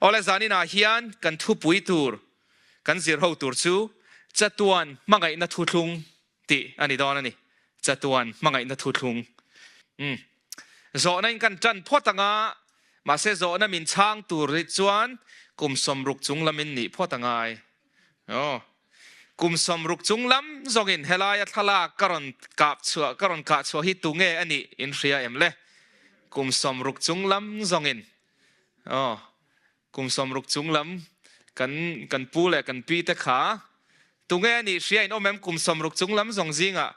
Awle zaninah hian kan thupui tur kan zir ho tur chu Chatuan hmangaihna thuthlung tih a ni dawn a ni. Chatuan hmangaihna thuthlung. Umm. Zawhna in kan tan phawt ang a, mahse zawhna min chhang tur hi chuan kum 60 chung lam in nih phawt a ngai. Aw. Kum 60 chung lam zawngin helaia thlalak ka rawn kap chhuah, ka rawn kah chhuah hi tunge a nih in hria em le? Kum 60 chung lam zawngin. Aw. Kum 60 chung lam kan kan pu leh kan pi te kha tunge a nih hria in awm em kum 60 chung lam zawng zingah?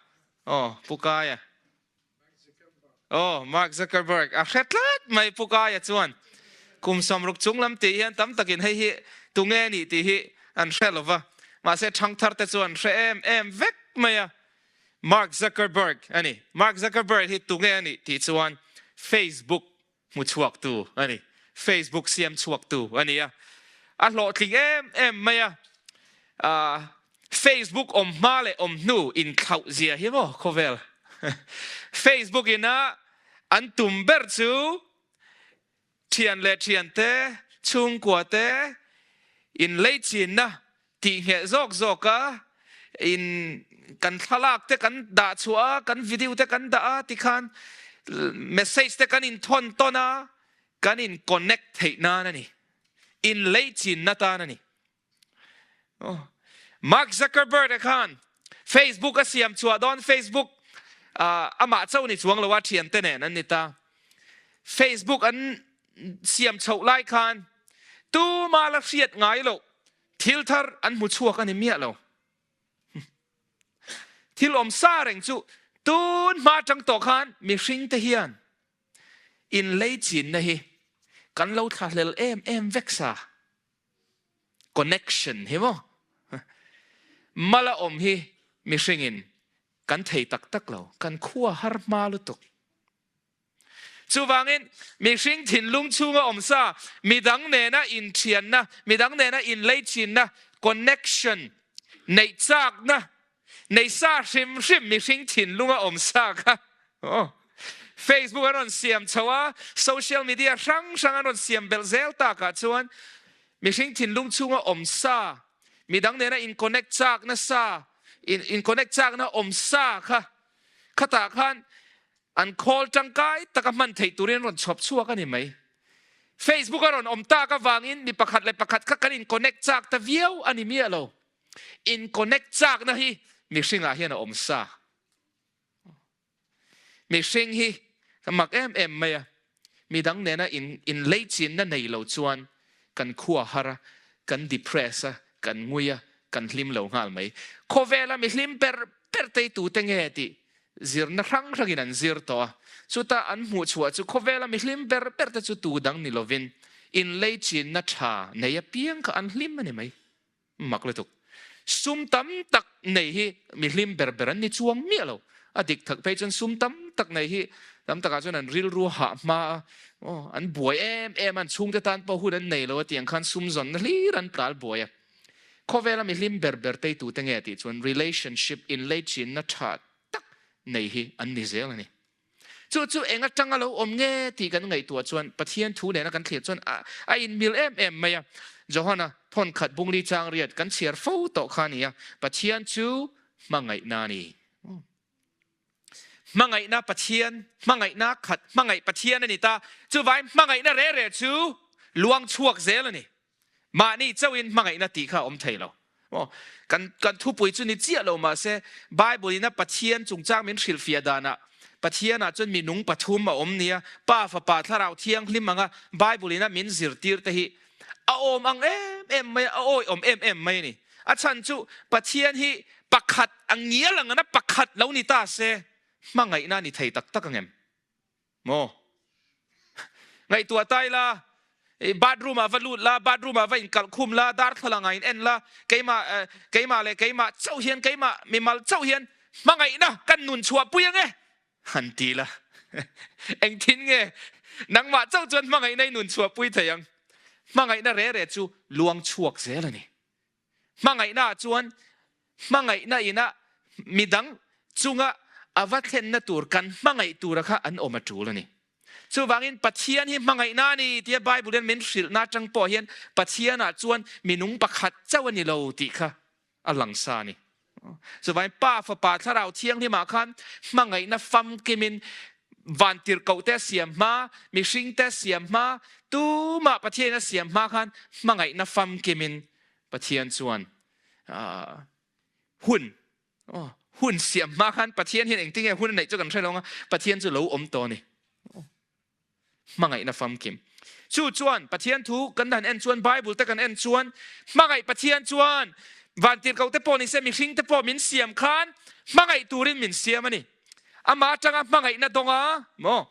Aw, Pu Kaia. Aw, Mark Zuckerberg a hre tlat mai Pu Kaia chuan kum 60 chung lam tih hian tam takin hei hi tunge nih tih hi an hre lo va, mahse thangthar te chuan hre em em vek mai a. Mark Zuckerberg a ni. Mark Zuckerberg hi tunge a nih tih chuan Facebook hmu chhuaktu a ni. Facebook siam chhuaktu a ni a, a hlawhtling em em mai a. Facebook awm hma leh awm hnu inthlauh zia hi maw khawvel. Facebook ina an tum ber chu thian leh thian te, chhungkua te inleichinna tih ngheh zawk zawk a, in kan thlalak te kan dah chhuah a, kan video te kan dah a tikhan message te kan inthawn tawn a, kan in connect theih nan a ni, in leichinna tan a ni. Mark Zuckerberg a khan Facebook a siam chhuah dawn, Facebook amah chauh ni chuang lo a thian te nen an ni ta. Facebook an siam chhoh lai khan tuma la hriat ngai loh Thil thar an hmu chhuak a ni miah lo. Thil awm sa reng chu tun hma atang tawh khan mihring te hian inleichinna hi kan lo thlahlel em em vek sa. Connection hi maw? Mala awm hi mihringin kan thei tak tak lo, kan khua har hma lutuk. Chuvangin, mihring thinlung chhunga awm sa, midang nena inthianna, midang nena inleichinna, connection, neih chakna, nei sa hrim hrim mihring thinlunga awm sa kha aw Facebook an rawn siam chho a, social media hrang hrang an rawn siam belh zel takah chuan mihring thinlung chhunga awm sa, midang nena in connect chakna sa, in connect chakna awm sa kha khatah khan An khawl tangkai taka hman theih turin an rawn chhawp chhuak a ni mai. Facebook a rawn awm tak avangin mi pakhat leh pakhat kha kan in connect chak ta viau a ni miah lo. In connect chakna hi mihringah hian a awm sa. Mihring hi ka mak em em mai a, midang nena in inleichinna nei lo chuan kan khua har a, kan depress a, kan ngui a, kan hlim lo nghal mai. Khawvela mi hlim ber ber tei tute nge tih Zirna hrang hrangin an zir tawh a, chuta an hmuh chhuah chu khawvela mi hlim ber ber te chu tu dang ni lovin inlei chinna tha nei apiang kha an hlim a ni mai. Mak lutuk. Sum tam tak nei hi mi hlim ber ber an ni chuang miah lo. A dik tak phei chuan sum tam tak nei hi tam takah chuan an rilru hah hma a, aw an buai em em a, an chhungte tan pawh hun an nei lo a tiang khan sum zawnna hlir an tlar buai a. Khawvela mi hlim ber ber tei tute nge tih chuan relationship inleichinna tha tak nei hi an ni zel a ni. Chu chu eng atanga lo awm nge tih kan ngaihtuah chuan Pathian thu nena kan thlir chuan a inmil em em mai a. Johana thawnkhat bungli chang riat kan chhiar fo tawh kha a ni a, Pathian chu hmangaihna a ni. Hmangaihna Pathian, hmangaihna khat, hmangaih Pathian a ni ta. Chuvai hmangaihna re re chu luang chhuak zel a ni. Mahni chauhin hmangaihna tih kha a awm thei lo. Aw, kan kan thupui chu ni chiah lo mahse Bible in a Pathian chungchang min hrilhfiah danah Pathianah chuan minung pathum a awm nia, Pa, Fapa, Thlarau Thianghlim anga Bible in a min zirtir te hi a awm ang em em mai a, a awihawm em em mai a ni. A chhan chu Pathian hi pakhat a ngial ang ana pakhat lo ni ta se hmangaihna a ni thei tak tak ang em? Maw? Ngaihtuah ta ila, bathroom ah va lut la, bathroom ah va inkalh khum la, darthlalang ah in en la, keimah keimah leh keimah chauh hian, keimah mimal chauh hian hmangaihna kan nun chhuah pui ange han ti la. Engtin nge nangmah chauh chuan hmangaihna i nun chhuah pui thei ang? Hmangaihna re re chu luang chhuak zel a ni. Hmangaihna ah chuan hmangaihna ina midang chunga a va thlenna tur kan hmangaih tura kha an awm a tul a ni. Chuvangin Pathian hi hmangaihna a ni tia Bible hian min hrilhna atang pawh hian Pathianah chuan minung pakhat chauh a ni lo tih kha a lang sa a ni. Chuvangin Pa, Fapa, Thlarau Thianghlimah khan hmangaihna famkimin vantirhkohte a siam hma, mihringte a siam hma, tumah Pathianin a siam hma khan hmangaihna famkimin Pathian chuan hun hun siam hma khan Pathian hian engtinge hun a neih chu kan hre lo ang a, Pathian chu lo awm tawh a ni. Hmangaihna famkim. Chu chuan Pathian thu kan han en chuan, Bible te kan en chuan, hmangaih Pathian chuan vantirhkoh te pawh nise mihring te pawh min siam khan hmangaih turin min siam a ni. Ama atanga hmangaihna dawnga maw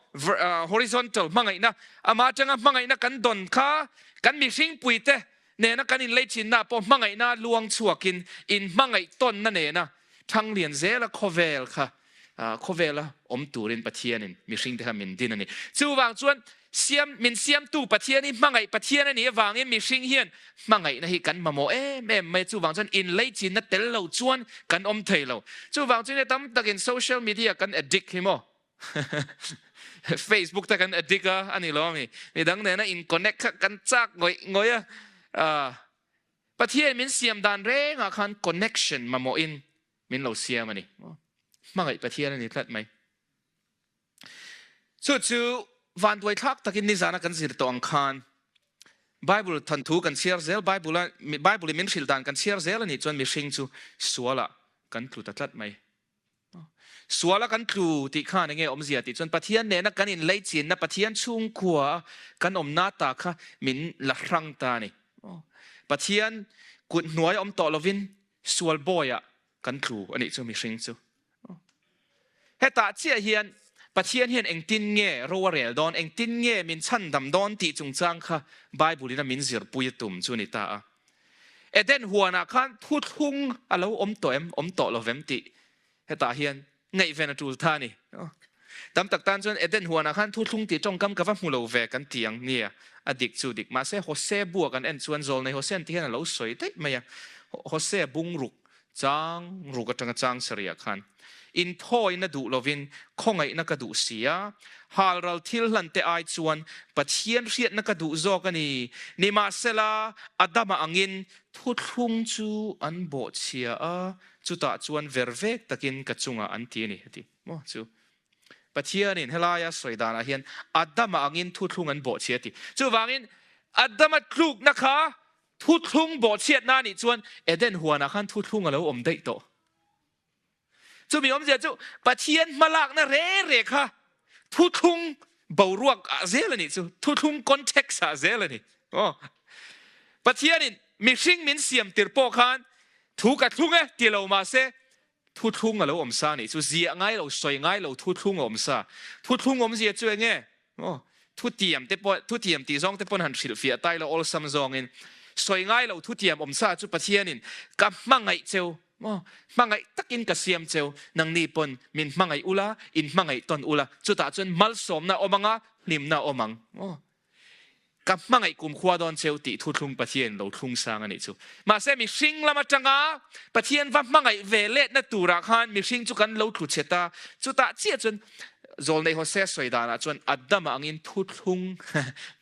horizontal hmangaihna, ama atanga hmangaihna kan dawn kha kan mihring puite nena kan inleichinna pawh hmangaihna luang chhuakin inhmangaih tawnna nena thanglian zela khawvel kha khawvela awm turin Pathianin mihringte kha min din a ni. Chuvang chuan siam min siamtu Pathian hi hmangaih Pathian a nih avangin mihring hian hmangaihna hi kan mamawh em em mai. Chuvang chuan inleichinna tel lo chuan kan awm thei lo. Chuvang chuan tam takin social media kan addict hi maw? Facebook te kan addict a a ni lo ami? Midang nena in connect kha kan chak ngawih ngawih a. Pathian min siam dan rengah khan connection mamawhin min lo siam a ni. Hmangaih Pathian a ni tlat mai. Chu chu vanduai thlak takin nizana kan zir tawh ang khan Bible thanthu kan chhiar zel, Bible a Bible in min hrilh dan kan chhiar zel a nih chuan mihring chu sualah kan tlu ta tlat mai. Suala kan tlu tih khan enge awmzia tih chuan Pathian nena kan inleichinna, Pathian chhungkua a kan awmna ta kha min la hrang ta a ni. Pathian kut hnuai awm tawh lovin sual bawiah kan tlu a nih chu mihring chu. Hetah chiah hian Pathian hian engtin nge ro a rel dawn, engtin nge min chhandam dawn tih chungchang kha Bible in a min zirpui a tum chu a ni ta a. Eden huanah khan thuthlung a lo awm tawh em, awm tawh lo vem tih hetah hian ngaihven a tul tha a ni. Tam tak tan chuan Eden huanah khan thuthlung tih tawngkam ka va hmu lo ve kan ti ang nia, a dik chu dik. Mahse Hosea bua kan en chuan zawlnei Hosea tih hian a lo sawi daih mai a, Hosea bungruk chang ruk atanga chang sarih ah khan inthawina duh lovin khawngaihna ka duh si a, halral thil hlan te ai chuan Pathian hriatna ka duh zawk a ni. Nimahsela, Adama angin thuthlung chu an bawhchhia a, chutah chuan ver vek takin ka chungah an ti a ni, a ti. Maw chu? Pathianin helaia sawi danah hian Adama angin thuthlung an bawhchhia a ti. Chuvangin, Adama tlukna kha Thuthlung bawhchhiatna anih chuan Eden huanah khan thuthlung a lo awm daih tawh. Chumi awmzia chu Pathian hmalakna re re kha thuthlung boruak ah zel anih chu, thuthlung context ah zel a ni. Aw. Pathianin mihring min siam tir pawh khan thu ka thlung e ti lo mahse thuthlung a lo awm sa anih chu, ziah ngai lo, sawi ngai lo thuthlung a awm sa. Thuthlung awmzia chu enge? Aw, thutiam te pawh, thutiam tih zawng te pawn han hrilhfiah tai lo awlsam zawngin, sawi ngai lo thutiam awm sa chu Pathianin ka hmangaih cheu, aw, hmangaih takin ka siam cheu, nangni pawn min hmangaih ula, in hmangaih tawn ula, chutah chuan malsawmna awm anga, hlimna awm ang, aw. Ka hmangaih kumkhua dawn cheu tih thuthlung Pathian lo thlung sang a nih chu. Mahse mihring lam atanga Pathian va hmangaih ve letna turah khan mihring chu kan lo tlu chhe ta. Chutah chiah chuan Zawlnei Hosea sawi danah chuan Adama angin thuthlung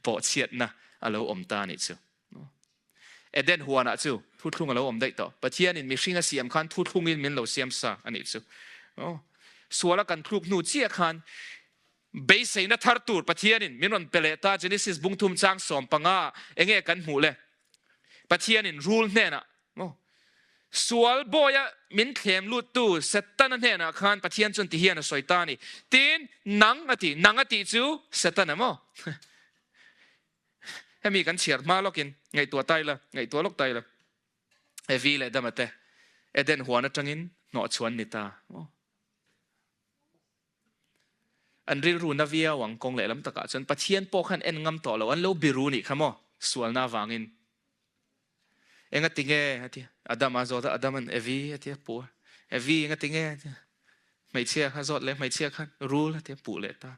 bawhchhiatna a lo awm ta a nih chu. Eden huanah chu thuthlung a lo awm daih tawh. Pathianin mihring a siam khan thuthlungin min lo siam sa a nih chu. Suala kan thluk hnu chiah khan Beiseina thar tur Pathianin min rawn pe leh ta Genesis bungthum chang 15 enge kan hmuh le? Pathianin rul hnenah maw sual bawia min thlem luttu Setana hnenah khan Pathian chuan ti hian a sawi ta a ni. Tin, nang a ti, nang a tih chu Setana maw? Hemi kan chhiar hma lawkin ngaihtuah ta ila, ngaihtuah lawk ta ila. Evi leh Dama te Eden huan atangin hnawhchhuan ni ta maw? An rilru na viau ang kawng lehlam takah chuan Pathian pawh khan en ngam tawh lo, an lo biru nih kha maw sualna avangin. Enga tinge a ti, Adam a zawt a, Adam an Evi a ti a puh a, Evi enga tinge a ti, hmeichhia kha zawt leh hmeichhia khan rul a ti a puh leh ta.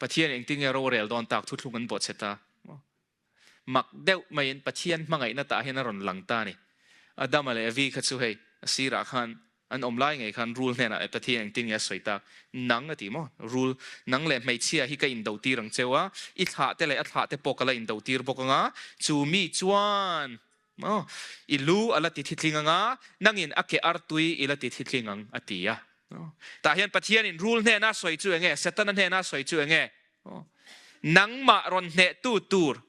Pathian engtinge rorel dawn tak thuthlung an bawhchhe ta. Mak deuh maiin Pathian hmangaihna tah hian a rawn lang ta a ni. Adama leh Evi kha chu hei a sirah khan. An awm lai ngei khan rul hnenah Pathian engtin nge a sawi tak? Nang a ti maw? Rul, nang leh hmeichhia hi ka indo tir ang cheu a, i thlah te leh a thlah te pawh ka la indo tir bawk ang a, chu mi chuan maw i lu a la ti thitling ang a, nangin a ke artui i la ti thitling ang a ti a. Tah hian Pathianin rul hnena sawi chu enge? Setana hnena sawi chu enge? Nangmah rawn hnehtu tur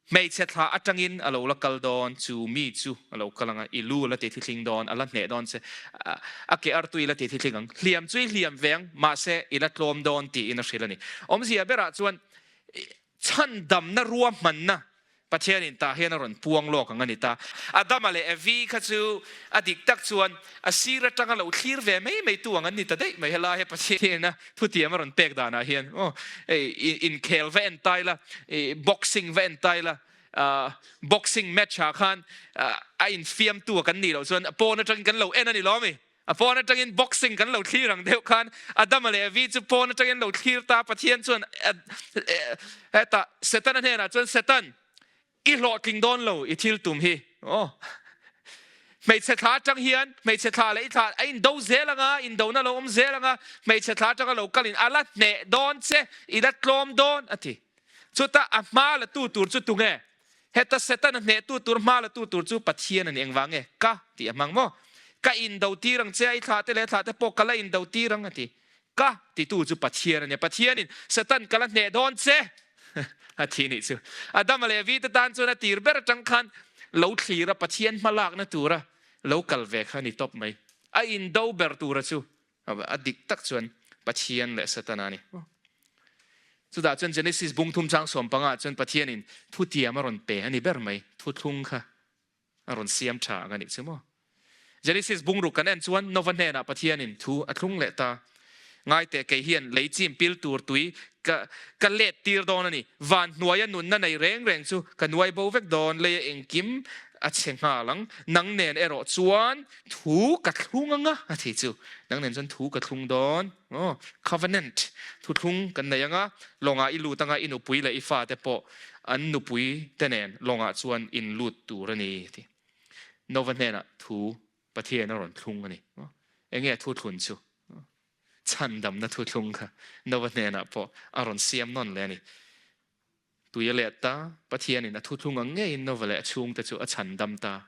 Hmeichhe thla atangin a lo la kal dawn, chu mi chu a lo kal ang a, i lu a la ti thithling dawn, a la hneh dawn che, a ke artui i la ti thithling ang, hliam chu i hliam ve ang, mahse i la tlawm dawn tiin a hrilh a ni. Awmzia berah chuan chhandamna ruahmanna Pathianin tah hian a rawn puang lawk ang a ni ta. Adama leh Evi kha chu a dik tak chuan a sir atanga lo thlir ve mai mai tu ang an ni ta daih mai. Helai hi Pathianina Thutiam a rawn pek danah hian aw hei inkhel va en tai la, boxing va en tai la, boxing match ah khan a infiamtu a kan nih loh chuan a pawn atangin kan lo en a ni lo ami? A pawn atangin boxing kan lo thlir ang deuh khan Adama leh Evi chu pawn atangin lo thlir ta, Pathian chuan hetah Setana hnenah chuan Setan I hlawhtling dawn lo i thil tum hi aw. Hmeichhe thla atang hian hmeichhe thla leh i thla a indo zel anga, indona lo awm zel anga, hmeichhe thla atanga lo kalin a la hneh dawn che, i la tlawm dawn a ti. Chuta a hma la tu tur chu tunge? Heta Setana hneh tu tur hma la tu tur chu Pathian a ni engvang nge? Ka tih a hmang maw? Ka indo tir ang che a, i thla te leh thla te pawh ka la indo tir ang a ti. Ka titu chu Pathian a nia. Pathianin Satan ka la hneh dawn che a ti nih chu. Adama leh Evi te tan chuan a tir ber atang khan lo thlir a Pathian hma lakna tura lo kal ve kha a ni tawp mai. A indo ber tura chu a dik tak chuan Pathian leh Satan a ni. Chutah chuan Genesis bung thum chang sawmpangah chuan Pathianin thutiam a rawn pe a ni ber mai. Thuthlung kha a rawn siam tha ang a nih chu maw? Genesis bungruk kan en chuan Nova hnenah Pathianin thu a thlung leh ta. Ngai teh kei hian lei chim pil tur tui ka ka let tir dawn a ni. Van hnuaia nunna nei reng reng chu ka nuai bo vek dawn, leia engkim a chhe nghal ang. Nang nen erawh chuan thu ka thlung ang a, a ti chu. Nang nen chuan thu ka thlung dawn. Aw, covenant, thuthlung kan nei ang a, lawngah i lut ang a, i nupui leh i fate pawh an nupui te nen lawngah chuan in lut tur a ni, ti. Nova hnenah thu Pathian a rawn thlung a ni. Enge a thuthlun chu? Chhandamna thuthlung kha Nova hnenah pawh a rawn siam nawn leh a ni. Tui a let ta, Pathianin a thuthlung ang ngeiin Nova leh a chhungte chu a chhandam ta.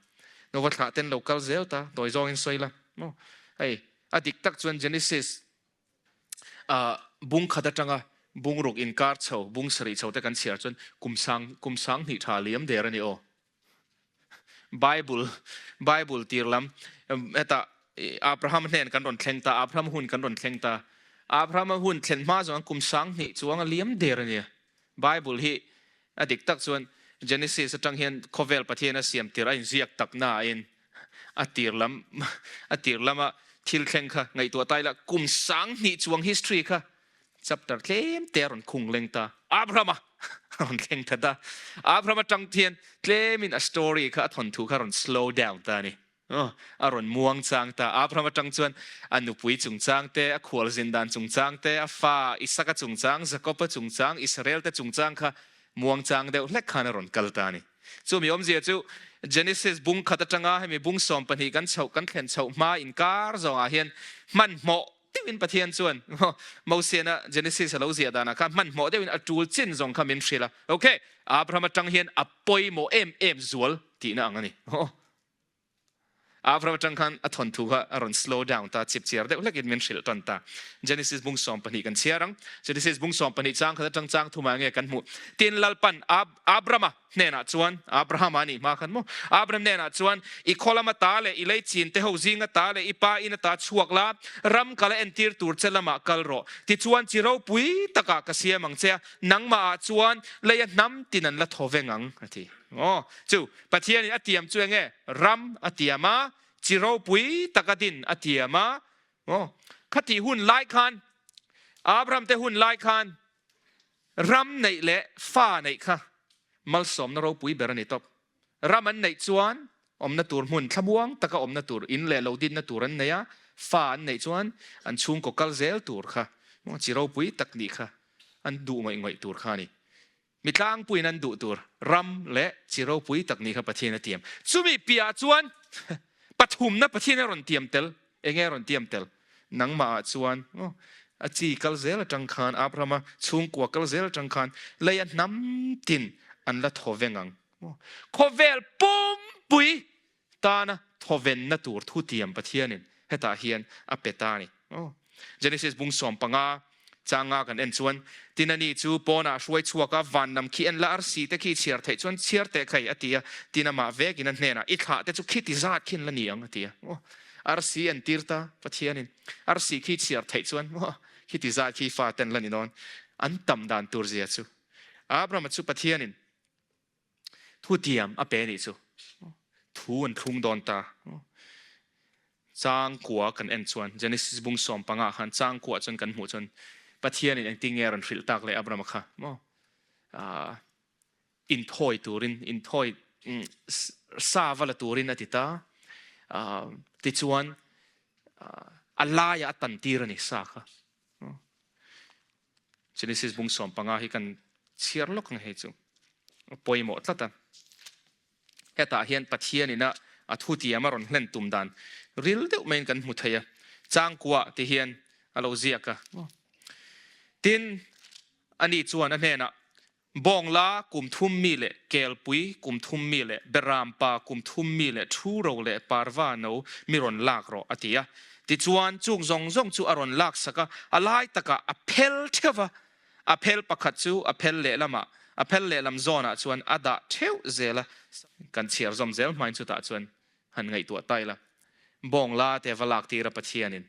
Nova thlah ten lo kal zel ta, tawi zawngin sawi la. Maw? Hei, a dik tak chuan Genesis ah bung khat atanga bung ruk inkar chho, bung sarih chho te kan chhiar chuan kum sang, kum sang hnih tha liam der a ni aw. Bible, Bible tir lam hetah Abraham hnen kan rawn thleng ta, Abraham hun kan rawn thleng ta. Abraham hun thlen hma zawng kum 2000 chuang a liam der a nia. Bible hi a dik tak chuan Genesis atang hian khawvel Pathian a siam tir a inziak tak na in a tir lam a tir lama thil thleng kha ngaihtuah tai la kum 2000 chuang history kha Chapter tlem te a rawn khung leng ta. Abraham-a a rawn thleng that a. Abraham atang hian tlemin a story kha a thawnthu kha a rawn slow down ta a ni. A rawn muang chang ta. Abraham atang chuan a nupui chungchang te, a khualzin dan chungchang te, a fa Isaka chungchang, Jakob-a chungchang, Israel te chungchang kha muang chang deuh hlek khan a rawn kal ta a ni. Chumi awmzia chu Genesis bung khat atanga hemi bung 12 kan chhoh kan thlen chhoh hma inkar zawngah hian hmanhmawh deuhin Pathian chuan Mosiana Genesis a lo ziah danah khan hmanhmawh deuhin a tul chin zawng kha min hrilh a. Ok, Abraham atang hian a pawimawh em em zual tihna ang a ni. Abraham atang khan a thawnthu kha a rawn slow down ta, chip chiar deuh hlekin min hrilh tan ta. Genesis bung 12 kan chhiar ang. Genesis bung 12 chang khat atang chang thumah nge kan hmuh. Tin Lalpan Abrahama hnenah chuan, Abrahama a nih hma khan maw? Abraham hnenah chuan, I khaw lama ta leh i lei chin te ho zinga ta leh i pa ina ta chhuak la, ram kal a entir tur che lamah kal rawh. Tichuan chi ropui takah ka siam ang che a, nangmahah chuan leia hnam tin an la thaw veng ang, a ti. Aw, chu Pathianin a tiam chu enge? Ram a tiam a, chi ropui taka din a tiam a. Aw, khatih hun lai khan, Abraham te hun lai khan, Ram neih leh fa neih kha malsawmna ropui ber a ni tawp. Ram an neih chuan awmna tur hmun thlamuang taka awmna tur, in leh lo dinna tur an nei a, fa an neih chuan an chhungkaw kal zel tur kha chi ropui tak nih kha an duh ngawih ngawih tur kha a ni. Mi tlangpuiin an duh tur ram leh chi ropui tak nih kha Pathian a tiam. Chumi piahah chuan. Pathumna Pathian a rawn tiam tel. Enge a rawn tiam tel? Nangmah ah chuan a chi kal zel atang khan, Abrahama chhungkua kal zel atang khan lei a hnam tin an la thaw veng ang. Khawvel pumpui tana thawvenna tur thutiam Pathianin hetah hian a pe ta a ni. Genesis bung 15 changa kan en chuan, Tin ani chu pawnah hruai chhuak a, van lam khi en la, arsi te khi chhiar theih chuan chhiar teh khai a ti a, tin amah vekin a hnenah, I thlah te chu khiti zat khin la ni ang a ti a. Arsi en tir ta Pathianin, arsi khi chhiar theih chuan khiti zat khi fa ten la ni dawn. An tam dan tur zia chu. Abrahama chu Pathianin Thutiam a pe nih chu thu an thlung dawn ta. Chang kua kan en chuan Genesis bung 15 khan chang kua chuan kan hmuh chuan Pathianin engtin nge a rawn hrilh tak leh Abraham kha maw inthawi turin inthawi sa va la turin a ti ta. Tichuan a laiah a tan tir a ni sa kha. Genesis bung 15 hi kan chhiar lawk ang hei chu a pawimawh tlat a. Hetah hian Pathian ina a thutiam a rawn hlen tum dan ril deuh maiin kan hmu thei a. Changkua ti hian a lo ziak a. Tin, ani chuan a hnenah Bawngla kum thum mi leh Kelpui kum thum mi leh Berampa kum thum mi leh Thuro leh Parva no mi rawn lak rawh, a ti a. Tichuan, chung zawng zawng chu a rawn laksak a, a lai takah a phel theuh va, a phel pakhat chu a phel lehlamah, a phel lehlam zawnah chuan a dah theuh zel a. Kan chhiar zawm zel hmain chutah chuan han ngaihtuah ta ila, Bawngla te va lak tir a Pathianin,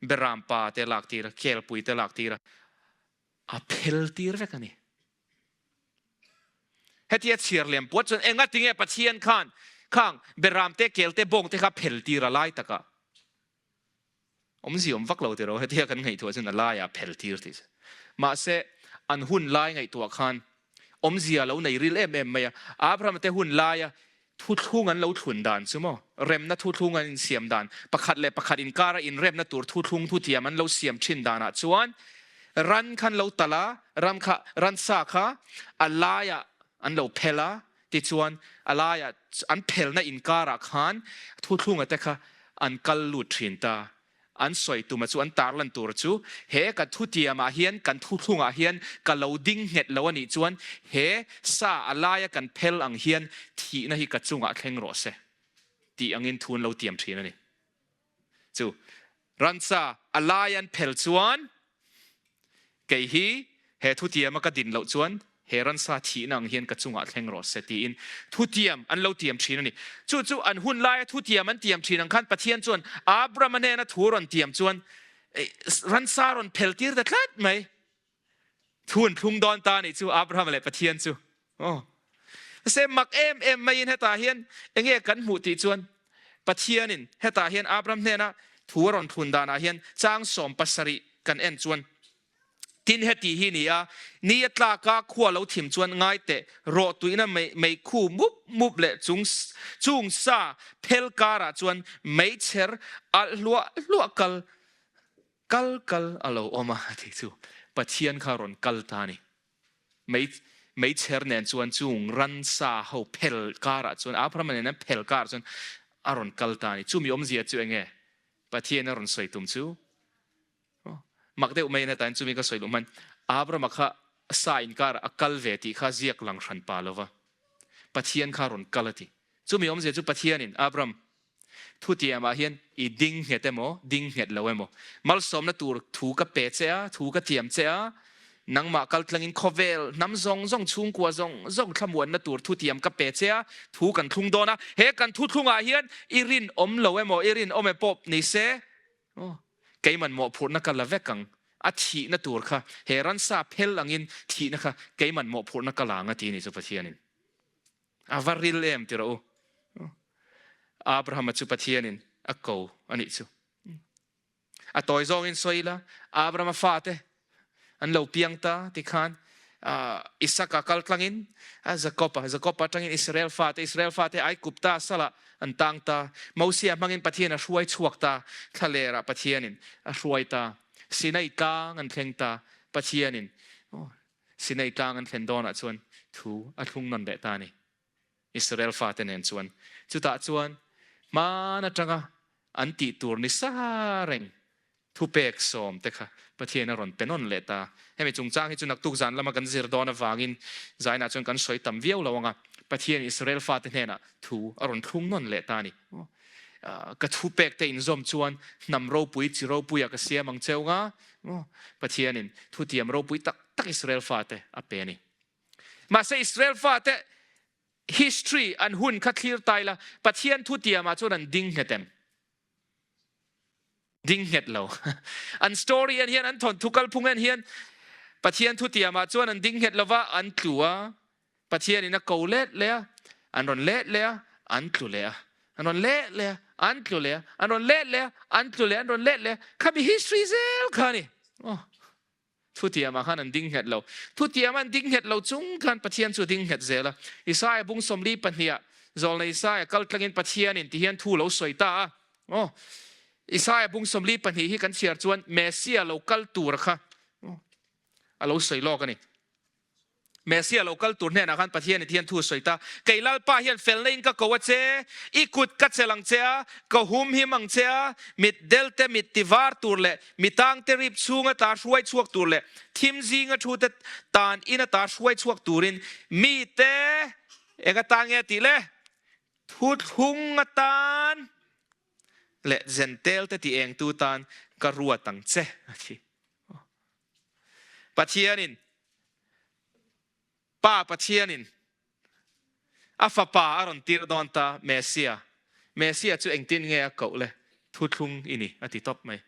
Berampa te lak tir a, Kelpui te lak tir a, A phel tir vek a ni. Hetia chhiar lem puat chuan enga tinge Pathian khan khang beram te kel te bawng te kha phel tir a lai takah awmzia awm vak lo tiraw hetia kan ngaihtuah chuan a laiah phel tir tih chu. Mahse an hun lai ngaihtuah khan awmzia lo nei ril em em mai a. Abraham te hun laia Thuthlung an lo thlun dan chu maw? Remna thuthlung an insiam dan, pakhat leh pakhat inkara inremna tur thuthlung thutiam an lo siam thin danah chuan ran kha an lo talh a, ram kha, ransa kha a laiah an lo phel a, tichuan a laiah an phelna inkarah khan thuthlunga te kha an kal lut thin ta. An sawi tuma chu, an tarlan tur chu, he ka thutiamah hian, kan thuthlungah hian ka lo ding nghet lo a nih chuan he sa a laia kan phel ang hian thihna hi ka chungah thleng rawh se tih angin thu an lo tiam thin a ni. Chu ransa a laia an phel chuan Kei hi he thutiama ka din loh chuan he ransa thihna ang hian ka chungah thleng rawh se tiin thutiam an lo tiam thin a ni. Chu chu an hun laia thutiam an tiam thin ang khan Pathian chuan Abrahama hnena thu rawn tiam chuan ransa rawn phel tir ta tlat mai. Thu an thlung dawn ta a nih chu Abrahama leh Pathian chu. Aw. Mahse mak em em maiin hetah hian enge kan hmuh tih chuan Pathianin hetah hian Abraham hnena thu a rawn thlun danah hian chang 70 kan en chuan tin heti hi ni a, ni a tlak a, khua lo thim chuan ngai teh, rawh tuihna meikhu mup mup leh chung chung sa phel karah chuan meichher alh hluah hluah kal kal kal a lo awm a tih chu Pathian kha rawn kal ta a ni. Mei meichher nen chuan chung ransa ho phel karah chuan Abrahama nen an phel karah chuan a rawn kal ta a ni. Chumi awmzia chu enge? Pathian a rawn sawi tum chu mak deuh mai in heta in chumi ka sawi luh hman Abrahama kha sa inkarah a kal ve tih kha ziak lang hran pa lova Pathian kha a rawn kal a ti. Chumi awmzia chu Pathianin Abraham Thutiamah hian i ding nghet emaw, ding nghet lo emaw, malsawmna tur thu ka pe che a, thu ka tiam che a, nangmah kaltlangin khawvel hnam zawng zawng, chhungkua zawng zawng thlamuanna tur thutiam ka pe che a, thu kan thlung dawn a, he kan thuthlungah hian i rinawm lo emaw, i rinawm e pawh ni se, keiman mawhphurhna ka la vek ang, a thihna tur kha he ransa phel angin thihna kha keiman mawhphurhna ka la ang a ti ni chu Pathianin. A va ril em ti rawh u. Abrahama chu Pathianin a ko a nih chu. A tawi zawngin sawi ila, Abrahama fate an lo piang ta ti khan Isaka kal tlangin Jakoba, Jakoba atangin Israel fate, Israel fate Aigupta salah an tang ta. Mosia hmangin Pathian a hruai chhuak ta, thlalerah Pathianin a hruai ta. Sinai tlang an thleng ta, Pathianin Sinai tlang an thlen dawnah chuan thu a thlung nawn leh ta a ni, Israel fate nen chuan. Chutah chuan Hmaan atanga an tih tur ni sa reng thupek sawm te kha Pathian a rawn pe nawn leh ta. Hemi chungchang hi chu naktuk zan lama kan zir dawn avangin zainah chuan kan sawi tam viau lo ang a, Pathian Israel fate hnenah thu a rawn thlung nawn leh ta a ni. Ka thupek te inzawm chuan hnam ropui chi ropuiah ka siam ang cheu nga, Pathianin thutiam ropui tak tak Israel fate a pe a ni. Mahse Israel fate history an hun kha thlir tai la, Pathian thutiamah chuan an ding nghet em? Ding nghet lo. An story en hian, an thawnthu kalphung en hian Pathian thutiamah chuan an ding nghet lova, an tlu a, Pathianin a ko let leh a, an rawn let leh a, an tlu leh a, an rawn let leh a, an tlu leh a, an rawn let leh a, an tlu leh a, an rawn let leh a, khami history zel kha a ni. Aw. Thutiamah khan an ding nghet lo. Thutiamah an ding nghet lo chung khan Pathian chu a ding nghet zel a. Isaia bung 40 pahniha zawlna Isaia kal tlangin Pathianin ti hian thu lo sawi ta a. Aw, Isaia bung 42 hi kan chhiar chuan Messia lo kal tur kha a lo sawi lawk a ni. Messia lo kal tur hnenah khan Pathian i thian thu a sawi ta, Kei Lalpa hian felna in ka ko a che, i kut ka chelh ang che a, ka hum him ang che a, mit delte mit ti var tur leh mi tangte rip chhunga ta hruai chhuak tur leh thim zinga thu te tan ina ta hruai chhuak turin mite eng atan nge tih le thuthlung atan leh Zentel te ti engtu tan ka ruat ang che a ti. Pathianin, Pa Pathianin a Fapa a rawn tir dawn ta, Messia. Messia chu engtin nge a koh le? Thuthlung i ni, a ti tawp mai.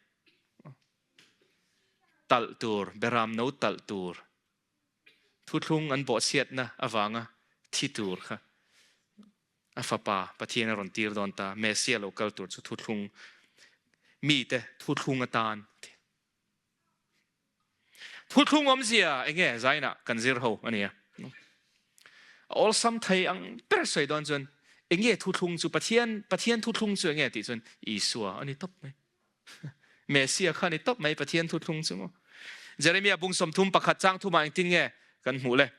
Talh tur, beram no talh tur, thuthlung an bawhchhiatna avanga thi tur kha a Fapa Pathian a rawn tir dawn ta, Messia lo kal tur chu thuthlung, mite thuthlung atan a ti. Thuthlung awmzia enge zainah kan zir ho a nia. A awlsam thei ang ber sawi dawn chuan enge thuthlung chu Pathian Pathian thuthlung chu enge tih chuan Isua a ni tawp mai. Messia kha a ni tawp mai Pathian thuthlung chu maw. Jeremia bung 31 chang thumah engtin nge kan hmuh le?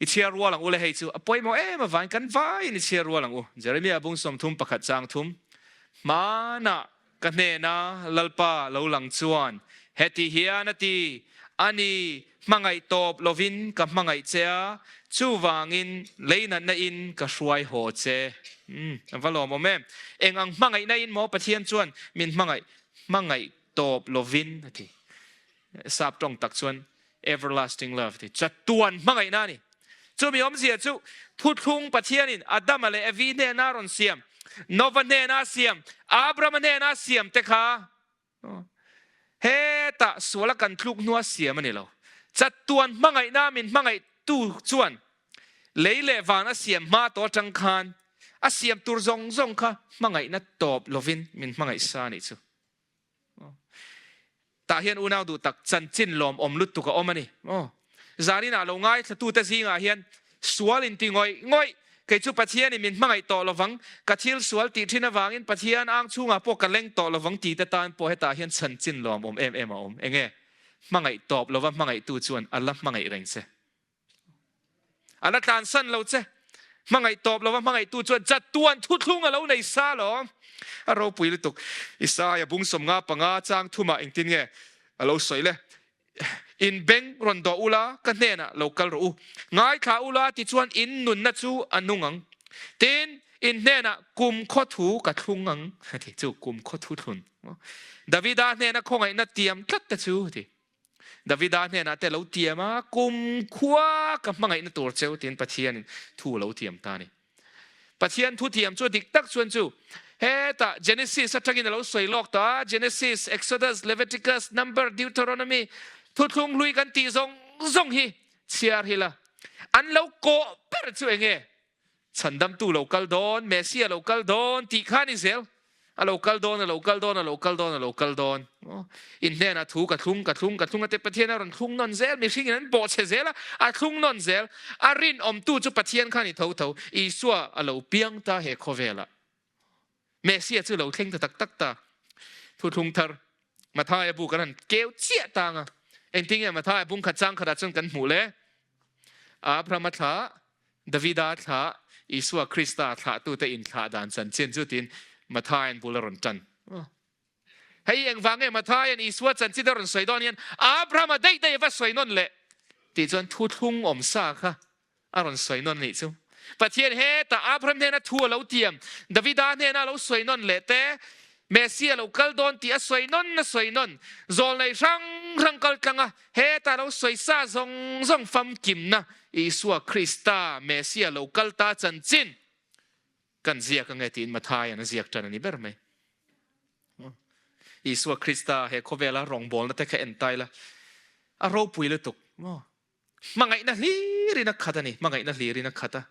I chhiar rual ang u le hei chu a pawimawh em avangin kan vaiin i chhiar rual ang u. Jeremia bung 31 chang thum hmanah Ka hnena Lalpa lo lang chuan heti hian a ti, A ni, hmangaih tawp lovin ka hmangaih che a, chuvangin leinatna in ka hruai haw che. Umm, a va lawmawm em! Eng ang hmangaihna in maw Pathian chuan min hmangaih? Hmangaih tawp lovin a ti. Sap tawng tak chuan everlasting love a ti. Chatuan hmangaihna a ni. Chumi awmzia chu thuthlung Pathianin Adama leh Evi hnena a rawn siam, Nova hnena a siam, Abrahama hnena a siam te kha hetah suala kan tluk hnua siam a ni lo. Chatuan hmangaihna min hmangaihtu chuan lei leh van a siam hma tawh atang khan a siam tur zawng zawng kha hmangaihna tawp lovin min hmangaih sa a nih chu. Tah hian unau duh tak chanchin lawmawm lutuk a awm a ni. Aw. Zaninah lo ngaithlatute zingah hian sual inti ngawih ngawih, kei chu Pathianin min hmangaih tawh lovang, ka thil sual tih thin avangin Pathian ang chhungah pawh ka leng tawh lovang tite tan pawh hetah hian chanchin lawmawm em em a awm. Enge? Hmangaih tawp lova hmangaihtu chuan a la hmangaih reng che. A la tlansan lo che. Hmangaih tawp lova hmangaihtu chuan chatuan thuthlung a lo nei sa lo. A ropui lutuk. Isaia bung 55 chang thumah engtin nge a lo sawi le? In beng rawn dawh ula, ka hnenah lo kal rawh u. Ngaithla ula tichuan in nunna chu a nung ang. Tin, in hnenah kum khaw thu ka thlung ang a ti. Chu kum khaw thu thlun. Davida hnena khawngaihna tiam tlat te chu a ti. Davida hnenah te lo tiam a, kum khua ka hmangaihna tur cheu tiin Pathianin thu a lo tiam ta a ni. Pathian thu tiam chu dik tak chuan chu hetah Genesis atangin a lo sawi lawk ta a, Genesis, Exodus, Leviticus, Number, Deuteronomy, thuthlung hlui kan tih zawng zawng hi chhiar hi la an lo kawh ber chu enge? Chhandamtu lo kal dawn, Messia lo kal dawn tih kha a ni zel. A lo kal dawn, a lo kal dawn, a lo kal dawn, a lo kal dawn. In hnenah thu ka thlung, ka thlung, ka thlung a te Pathian a rawn thlung nawn zel, mihringin an bawhchhe zel a, a thlung nawn zel. A rinawmtu chu Pathian kha a ni tho tho. Isua a lo piang ta he khawvelah. Messia chu lo thleng ta tak tak ta. Thuthlung thar Mathaia bu kan han keu chiah tang a. Engtin nge Mathaia bung khat chang khatah chuan kan hmuh le? Abrahama thlah, Davida thlah, Isua Krista thlahtute inthlah dan chanchin chu tiin. Mathaia'n bul a rawn tan. Hei engvang nge Mathaia'n Isua chanchin a rawn sawi dawn hian Abrahama daih daih a va sawi nawn leh tih chuan thuthlung awm sa kha a rawn sawi nawn anih chu. Pathian hetah Abraham hnena thu a lo tiam, Davida hnena a lo sawi nawn leh te, Messia lo kal dawn tih a sawi nawn a sawi nawn, zawlnei hrang hrang kal tlang a, hetah lo sawi sa zawng zawng famkimna Isua Krista Messia lo kal ta chanchin kan ziak ange tiin Mathaia'n a ziak tan a ni ber mai. Isua Krista he khawvela rawngbawlna te kha en ta ila, a ropui lutuk. Hmangaihna hlirin a khat a ni, hmangaihna hlirin a khat a.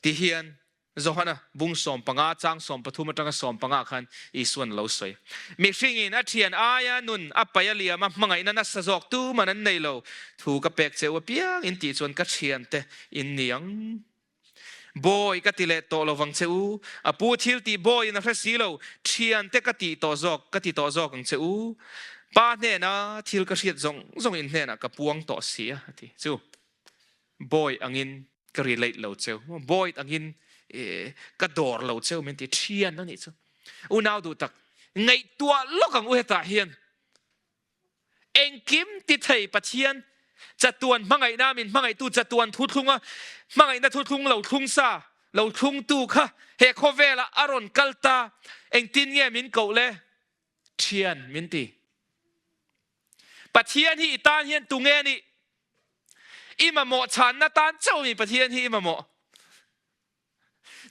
Ti hian Johana bung 15 chang 13 atanga 15 khan Isuan a lo sawi. Mihringin a thian aia nun a paih a liam a, hmangaihna nasa zawk tuman an nei lo. Thu ka pek che u apiang in tih chuan ka thiante in ni ang. Bawi ka ti leh tawh lo vang che u, a pu thil tih bawiin a hre si lo, thiante ka tih tawh zawk, ka ti tawh zawk ang che u. Pa hnena thil ka hriat zawng zawng in hnenah ka puang tawh si a, a ti. Chu bawi angin ka relate lo cheu, bawi angin ka dawr lo cheu min ti, thian a nih chu. Unau duh tak, ngaihtuah lawk ang u hetah hian. Engkim ti thei Pathian chatuan hmangaihna min hmangaihtu chatuan thuthlunga hmangaihna thuthlung lo thlung sa lo thlungtu kha he khawvelah a rawn kal ta. Engtin nge min koh le? Thian min ti. Pathian hi i tan hian tunge nih? I mamawh chhanna tan chauh mi Pathian hi i mamawh.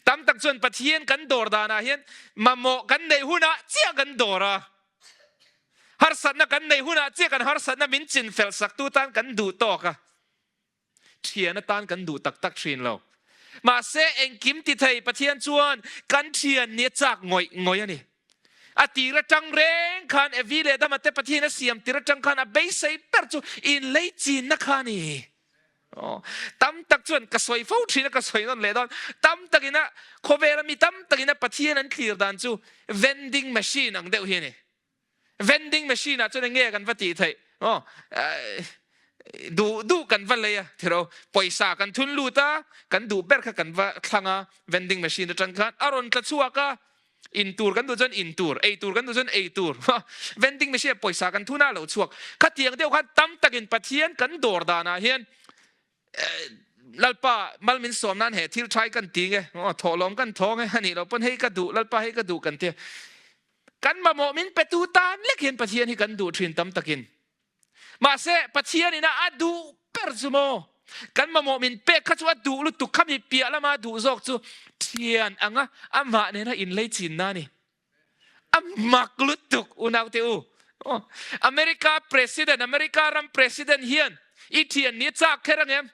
Tam tak chuan Pathian kan dawr danah hian mamawh kan neih hunah chiah kan dawr a. Harsatna kan neih hunah chiah kan harsatna min chinfel saktu tan kan duh tawk a. Thian atan kan duh tak tak thin lo. Mahse engkim ti thei Pathian chuan kan thian ni a chak ngawih ngawih a ni. A tir atang reng khan Evi leh Adama te Pathian a siam tir atang khan a beisei ber chu inlei chinna kha a ni. Tam tak chuan ka sawi fo thin a, ka sawi nawn leh dawn. Tam takin a khawvela mi tam takin a Pathian an thlir dan chu vending machine ang deuh hi a ni. Vending machine ah chuan eng nge kan va tih theih? Aw, duh duh kan va lei a, tiraw? Pawisa kan thun lut a, kan duh ber kha kan va thlang a, vending machine atang khan a rawn tla chhuak a, In tur kan duh chuan in tur, ei tur kan duh chuan ei tur. Vending machine ah pawisa kan thun a lo chhuak. Khatiang deuh khan tam takin Pathian kan dawr danah hian Lalpa mal min sawm nan he thil thai kan ti nge, thawhlawm kan thaw nge, anih loh pawn hei ka duh, Lalpa hei ka duh kan ti a. Kan mamawh min petu tan lek hian Pathian hi kan duh thin tam takin. Mahse, Pathian ina a duh ber chu maw? Kan mamawh min pek kha chu a duh lutuk kha mi piah lama a duh zawk chu thian anga amah nena inlei chinna a ni. A mak lutuk unaute u. America President, America ram President hian i thian ni a chak kher angem?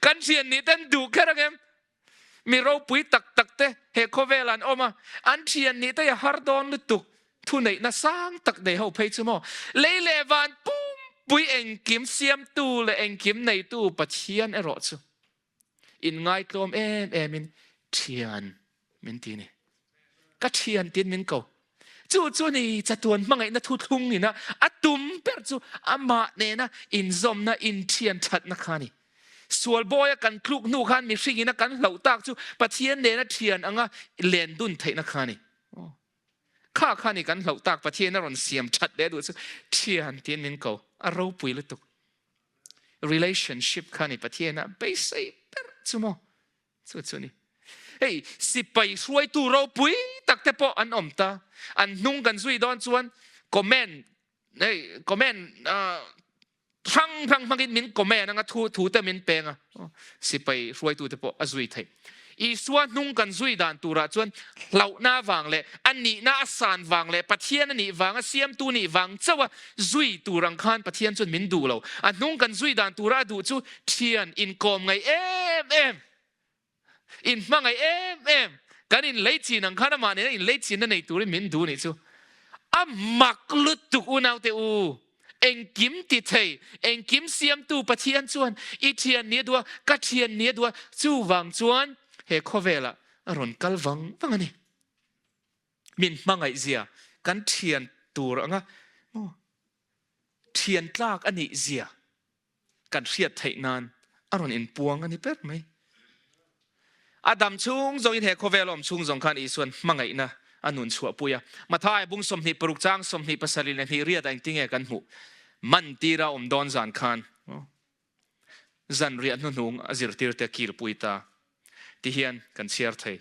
Kan thian ni ten duh kher angem? Mi ropui tak tak te he khawvel an awm a, an thian nih te a har dawn lutuk. Thuneihna sang tak nei ho phei chu maw? Lei leh van pumpui engkim siamtu leh engkim neitu Pathian erawh chu inngaitlawm em emin thian min ti a ni. Ka thian tiin min ko. Chu chu ni chatuan hmangaihna thuthlung ina a tum ber chu amah nena inzawmna, inthian thatna kha a ni. Sual bawia kan tluk hnu khan mihring ina kan hlauh tak chu Pathian nena thian anga len dun theihna kha a ni. Kha kha ni kan hlauh tak Pathian a rawn siam that leh duh chu thian tiin min ko. A ropui lutuk. Relationship kha ni Pathian a beisei ber chu maw? Chu chu ni. Hei, sipai hruaitu ropui tak te pawh an awm ta. An hnung kan zui dawn chuan comment, hei, comment hrang hrang hmangin min comment anga thu thu te min peng a. Sipai hruaitu te pawh a zui theih. Isua hnung kan zui dan turah chuan hlauhna vang leh a nihna a san vang leh Pathian a nih vang a siamtu nih vang chauh a zui tur ang khan Pathian chuan min duh lo. A hnung kan zui dan tura a duh chu Thian inkawm ngaih em em, inhmangaih em em, kan inlei chin ang khan amah nena inlei chinna nei turin min duh nih chu. A mak lutuk unaute u, engkim ti thei, engkim siamtu Pathian chuan i thian ni a duh a, ka thian ni a duh a, chuvang chuan he khawvelah a rawn kal vang vang a ni. Min hmangaih zia kan thian tur anga thian tlak a nih zia kan hriat theih nan a rawn inpuang a ni ber mai. A dam chhung zawngin he khawvel awm chhung zawng khan Isuan hmangaihna a nun chhuahpui a. Matthai bung 26 chang 27 leh hnih riatah engtinge kan hmuh? Man tira awm dawn zan khan zanriah hnuhnung a zirtirte a kilpui ta ti hian kan chhiar thei.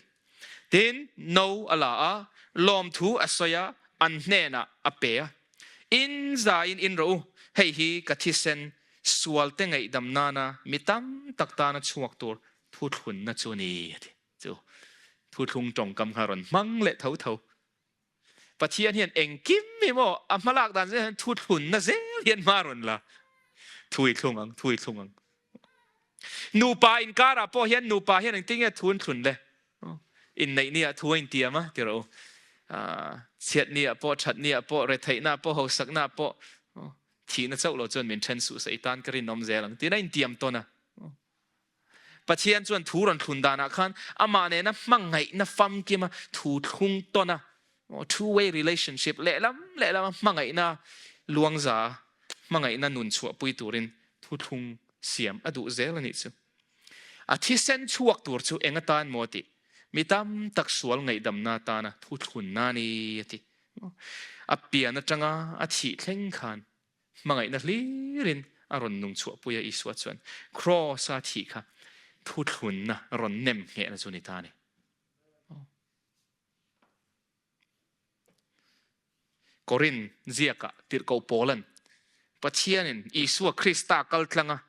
Tin, no a la a, lawmthu a sawi a, an hnenah a pe a. In zaiin in rawh u, hei hi ka thisen sualte ngaihdam nana mi tam tak tana chhuak tur thuthlunna chu a ni, a ti. Chu thuthlung tawngkam kha rawn hmang leh tho tho. Pathian hian engkim hi maw a hmalak dan zel hian thuthlunna zel hian hma rawn la. Thu i thlung ang, thu i thlung ang. Nupa inkarah pawh hian nupa hian engtin nge thu an thlun le? Inneih ni ah thu a intiam a ti rawh u. Chhiat ni ah pawh, that ni ah pawh, retheihna ah pawh, hausakna ah pawh thihna chauh lo chuan min then suh se i tan ka rinawm zel ang tiin a intiam tawn a. Pathian chuan thu rawn thlun danah khan amah nena hmangaihna famkima thu thlung tawn a, two way relationship, lehlam lehlama hmangaihna luangza, hmangaihna nun chhuahpui turin thu thlung siam a duh zel a nih chu. A thisen chhuak tur chu eng atan maw tih mi tam tak sual ngaihdamna atana thu thlunna a ni a ti. A pian atanga a thih thleng khan Hmangaihna hlirin a rawn nung chhuahpui a, Isua chuan Kraws-a thih kha thuthlunna rawn nem nghehna chu ni ta a ni. Korin ziakah tirhkoh Paula'n Pathianin Isua Krista kaltlanga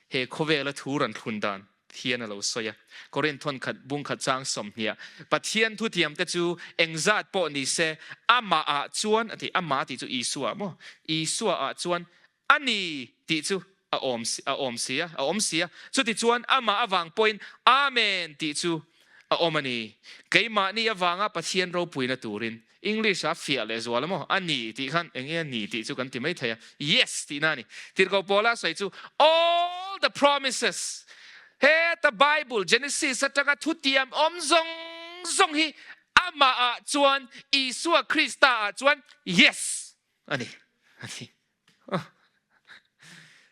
he khawvela thu rawn thlun dan hian a lo sawi a. Korin thawnkhat bungkhat chang sawmhniah Pathian thutiamte chu engzat pawh ni se amahah chuan a ti, amah tih chu Isua maw? Isuaah chuan a ni tih chu a awm a awm si a, a awm si a. Chutichuan amah avang pawhin Amen tih chu a awm a ni. Keimahni avanga Pathian ropuina turin English a fiah leh zual a maw? A ni tih khan eng nge a ni tih chu kan ti mai thei a. Yes tihna a ni. Tirhkoh Paula sawi chu all the promises heta Bible Genesis atanga thutiam awm zawng zawng hi amah ah chuan Isua Krista ah chuan yes a ni a ti.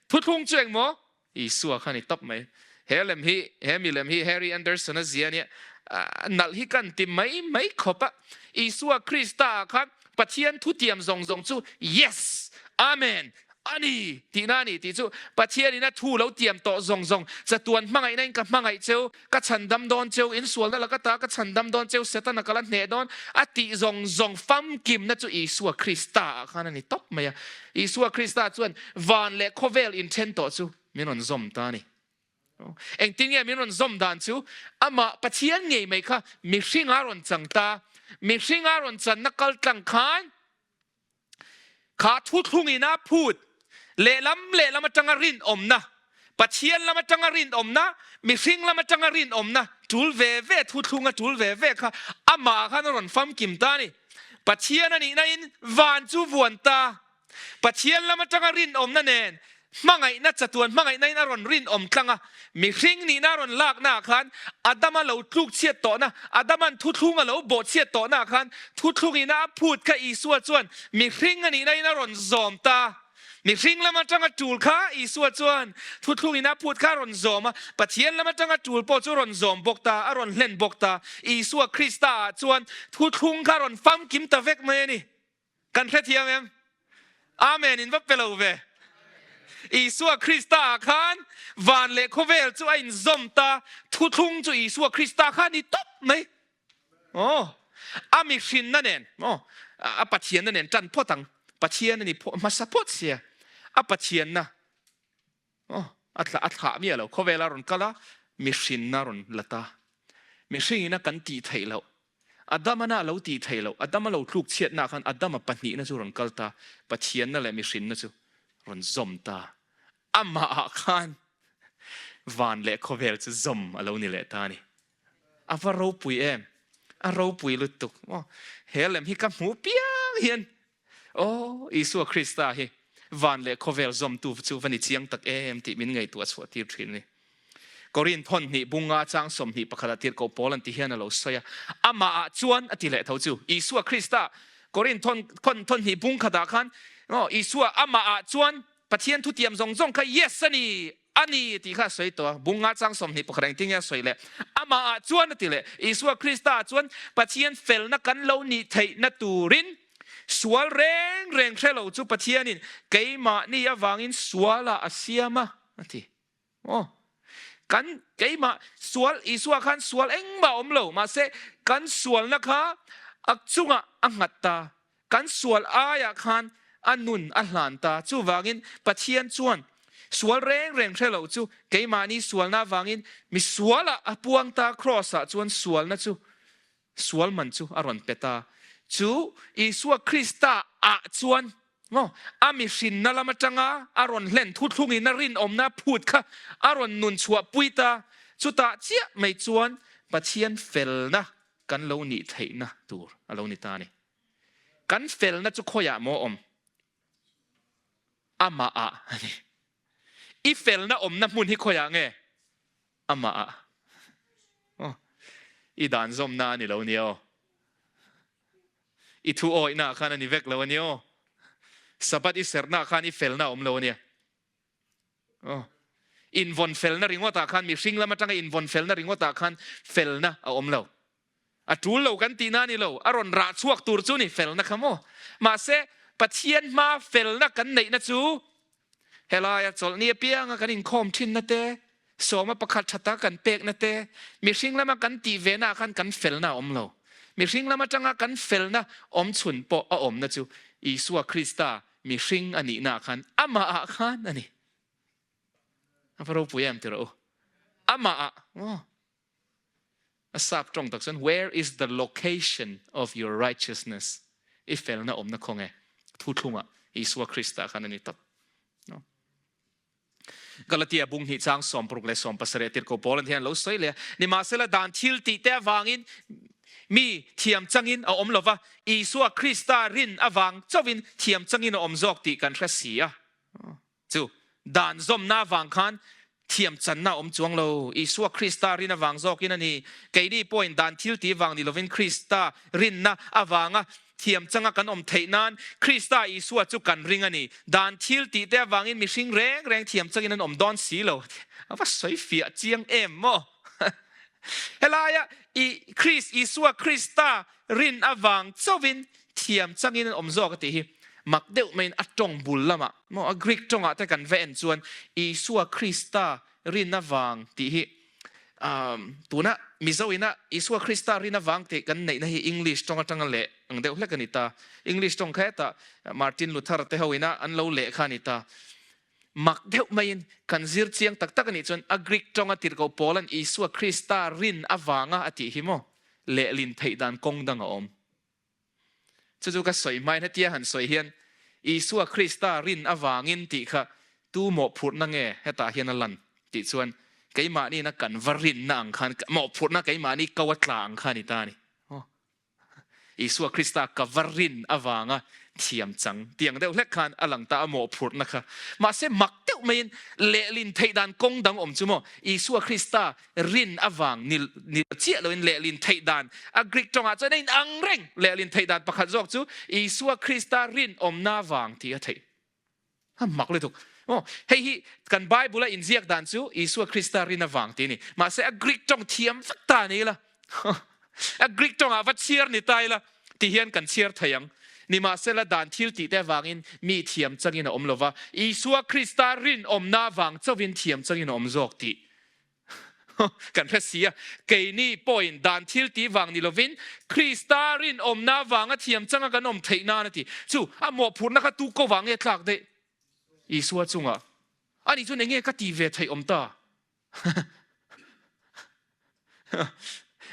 Thuthlung chu eng maw? Isua kha ni tawp mai. He lem hi, he milem hi Harry Anderson a zia nia, nalh hi kan ti mai mai khawp a. Isua Krista ah khan Pathian thutiam zawng zawng chu Yes! Amen! A ni tihna a ni tih chu Pathianin a thu lo tiam tawh zawng zawng chatuan hmangaihna in ka hmangaih cheu, ka chhandam dawn cheu, insualna laka ta ka chhandam dawn cheu, Setana ka la hneh dawn a tih zawng zawng famkimna chu Isua Krista ah khan a ni tawp mai a. Isua Krista chuan van leh khawvel inthen tawh chu min rawn zawm ta a ni. Engtin nge min rawn zawm dan chu? Amah Pathian ngei mai kha mihringa rawn chang ta. Mihringa rawn channa kaltlang khan Kha thuthlungin a phut lehlam lehlam atanga rinawmna, Pathian lam atanga rinawmna, mihring lam atanga rinawmna tul ve ve thuthlunga tul ve ve kha amah khan a rawn famkim ta a ni. Pathian a nihna in van chu vuan ta. Pathian lam atanga rinawmna nen Hmangaihna chatuan hmangaihna in a rawn rinawm tlang a, mihring nihna a rawn lakna ah khan Adama lo tluk chhiat tawhna, Adaman thuthlung a lo bawh chhiat tawhna ah khan thuthlung ina a phut kha Isua chuan mihring a nihna in a rawn zawm ta. Mihring lam atanga tul kha Isua chuan thuthlung ina a phut kha a rawn zawm a, Pathian lam atanga tul pawh chu a rawn zawm bawk ta, a rawn hlen bawk ta. Isua Krista ah chuan thuthlung kha a rawn famkim ta vek mai a ni. Kan hrethiam em? Amen in va pe lo ve. Isua Krista ah khan van leh khawvel chu a inzawm ta, thuthlung chu Isua Krista kha a ni tawp mai. Aw, a mihrinna nen, aw, a Pathianna nen tan phawt ang. Pathian a ni phawt hmasa phawt sia, a Pathianna, aw, a thlah a thlah miah lo. Khawvel a rawn kal a, mihrinna a rawn la ta. Mihringin a kan tih theih loh Adamana a lo tih theih loh, Adama lo tluk chhiatnaah khan Adama pahnihna chu rawn kal ta, Pathianna leh mihrinna chu rawn zawm ta. Amahah khan van leh khawvel chu zawm a lo ni leh ta a ni. A va ropui em? A ropui lutuk. Aw, he lem hi ka hmuh piang hian Aw, Isua Krista hi van leh khawvel zawmtu chu va ni chiang tak em tih min ngaihtuah chhuah tir thin a ni. Korinth hawn hnih bunga chang 21 ah tirhkoh Paul an ti hian a lo sawi a, amahah chuan a ti leh tho chu. Isua Krista Korinth hawn hawn hnih bung khatah khan, aw, Isua amahah chuan Pathian thutiam zawng zawng kha yes a ni. a ni tih kha a sawi tawh a, bunga chang 21 engtin nge a sawi leh? Amahah chuan a ti leh, Isua Kristaah chuan Pathian felna kan lo nih theihna turin sual reng reng hre lo chu Pathianin keimahni avangin sualah a siam a, a ti. Aw, kan keimah sual, Isua khan sual engmah awm lo, mahse kan sualna kha a chungah a nghat ta, kan sual aiah khan a nun a hlan ta. Chuvangin Pathian chuan sual reng reng hre lo chu keimahni sualna avangin mi sualah a puang ta, Kraws-ah chuan sualna chu Sual man chu a rawn pe ta. Chu Isua Krista ah chuan maw a mihrinna lam atanga a rawn hlen thuthlungin a rinawmna phut kha a rawn nun chhuah pui ta. Chutah chiah mai chuan Pathian felna kan lo nih theihna tur a lo ni ta a ni. Kan felna chu khawiah maw awm? Amah ah a ni. I felna awmna hmun hi khawiah nge? Amah ah. Aw. I dan zawmna a ni lo nia aw. I thu awihna ah khan a ni vek lo a nia aw. Sabbath i serhna ah khan i felna a awm lo a nia. Aw. Invawn felna ringawt ah khan mihring lam atanga invawn felna ringawt ah khan felna a awm lo. A tul lo kan tihna a ni lo, a rawn rah chhuak tur chu ni felna kha maw? Mahse, Pathian hma felna kan neihna chu helaia chawlhni apianga kan inkhawm thinna te, sawma pakhat thata kan pekna te, mihring lama kan tih vena ah khan kan felna a awm lo. Mihring lam atanga kan felna awm chhun pawh a awmna chu Isua Krista mihring a nihna ah khan amah ah khan a ni. A va ropui em ti rawh u. Amah ah maw? A sap tawng tak chuan where is the location of your righteousness? I felna awmna khaw nge? Thuthlungah Isua Krista khan a ni tawp. No. Galatia bung hnih chang 60 leh 70 tirhkoh Paul an hian lo sawi leh a. Nimahsela dan thil tih te avangin mi thiam changin a awm lova, Isua Krista rin avang chauhin thiam changin a awm zawk tih kan hre si a. Chu dan zawmna avang khan thiam channa a awm chuang lo. Isua Krista rin avang zawkin a ni. Keini pawhin dan thil tih vang ni lovin Krista rinna avanga thiam changa kan awm theih nan Krista Isua chu kan ring a ni. Dan thil tih te avangin mihring reng reng thiam changin an awm dawn si lo. A va sawi fiah chiang em maw? Helaia i Kris Isua Krista rin avang chauhin thiam changin an awm zawk a tih hi mak deuh maiin a tawng bul lamah maw a Greek tawngah te kan va en chuan Isua Krista rin avang tih hi tuna Mizo ina Isua Krista rin avang tih kan neihna hi English tawng atanga leh ang deuh hlek a ni ta. English tawng kha hetah Martin Luther te ho ina an lo leh kha a ni ta. Mak deuh maiin kan zir chiang tak tak a nih chuan a Greek tawnga tirhkoh Paula'n Isua Krista rin avanga a tih hi maw lehlin theih dan kawng dang a awm. Chu chu ka sawi hmain hetia han sawi hian Isua Krista rin avangin tih kha tu mawhphurhna nge hetah hian a lan tih chuan keimahniina kan va rinna ang khan mawhphurhna keimahni ko a tla ang kha a ni ta a ni. Isua Krista ka va rin avanga thiam chang tiang deuh hlek khan a lang ta a mawhphurhna kha. Mahse mak deuh maiin lehlin theih dan kawng dang awm chu maw Isua Krista rin avang ni ni chiah loin lehlin theih dan a Greek tawngah chuan a inang reng lehlin theih dan pakhat zawk chu Isua Krista rinawmna vang tih a theih. A mak lutuk. Aw, hei hi kan Bible a inziak dan chu Isua Krista rin avang tih a ni. Mahse a Greek tawng thiam vek ta ni ila, a Greek tawngah va chhiar ni ta ila ti hian kan chhiar thei ang. Nimahsela dan thil tih te avangin mi thiam changin a awm lova, Isua Krista rinawmna avang chauhin thiam changin a awm zawk tih Kan hre si a, keini pawhin dan thil tih vang ni lovin Krista rinawmna avanga thiam changa kan awm theih nan a ti. Chu a mawhphurhna kha tu ko vang nge tlak daih? Isua chungah. Ani chuan enge ka ti ve theih awm ta?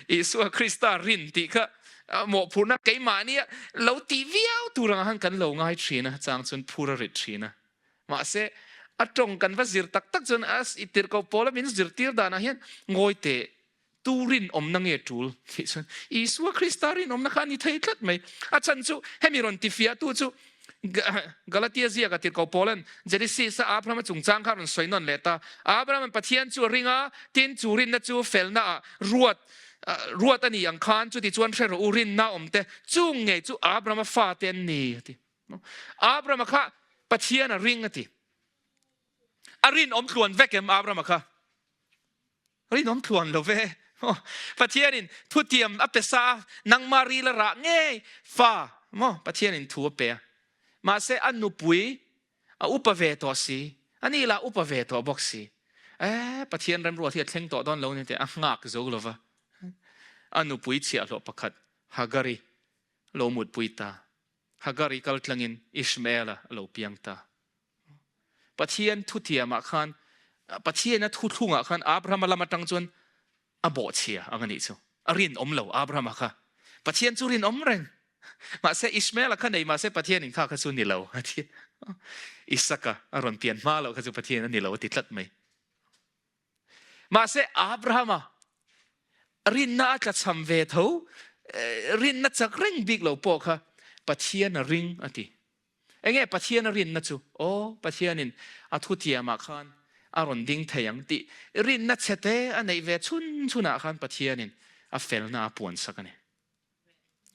Isua Krista rin tih kha mawhphurhna keimahnia lo tih viau tur angah khan kan lo ngai thin a, chang chuan phur a rit thin a. Mahse, a tawng kan va zir tak tak chuan a tirhkoh pawla min zirtir danah hian ngawi teh, tu rinawmna nge tul tih chuan Isua Krista rinawmna kha a ni thei tlat mai. A chhan chu hemi rawn tifiahtu chu Galatia ziaka tirhkoh Paulan Genesis-a Abrahama chungchang kha a rawn sawi nawn leh ta. Abrahama'n Pathian chu a ring a, tin chu rinna chu felnaah ruat ruat a ni ang khan chuti chuan hre rawh u rinna awmte chung ngei chu Abrahama fate an ni a ti. Abrahama kha Pathian a ring a ti. A rinawm tluan vek em Abrahama kha? Rinawm tluan lo ve. Pathianin thutiam a pe sa a, nangmah ril a rah ngei fa maw Pathianin thu a pe a. Mahse a nupui a upa ve tawh si, ani lah upa ve tawh bawk si. Eh, Pathian remruat hi a thleng tawh dawn lo ni teh a nghak zo lo va. A nupui chhiahhlawh pakhat Hagari lo mutpui ta. Hagari kal tlangin Ishmaela a lo piang ta. Pathian thutiamah khan, Pathian a thuthlungah khan Abrahama lam atang chuan a bawhchhia ang a nih chu. A rinawm lo Abrahama kha. Pathian chu rinawm reng. Mahse Ishmaela kha nei mahse Pathianin kha kha chu ni lo a ti. Isaka a rawn pian hma loh kha chu Pathian a ni lo a ti tlat mai. Mahse Abrahama rinna a tlachham ve tho, rinna chak reng bik lo pawh kha Pathian a ring a ti. Enge Pathian a rinna chu? Aw, Pathianin a thutiamah khan a rawn ding thei ang tih rinna chhete a neih ve chhun chhunah khan Pathianin a felna a puansak a ni.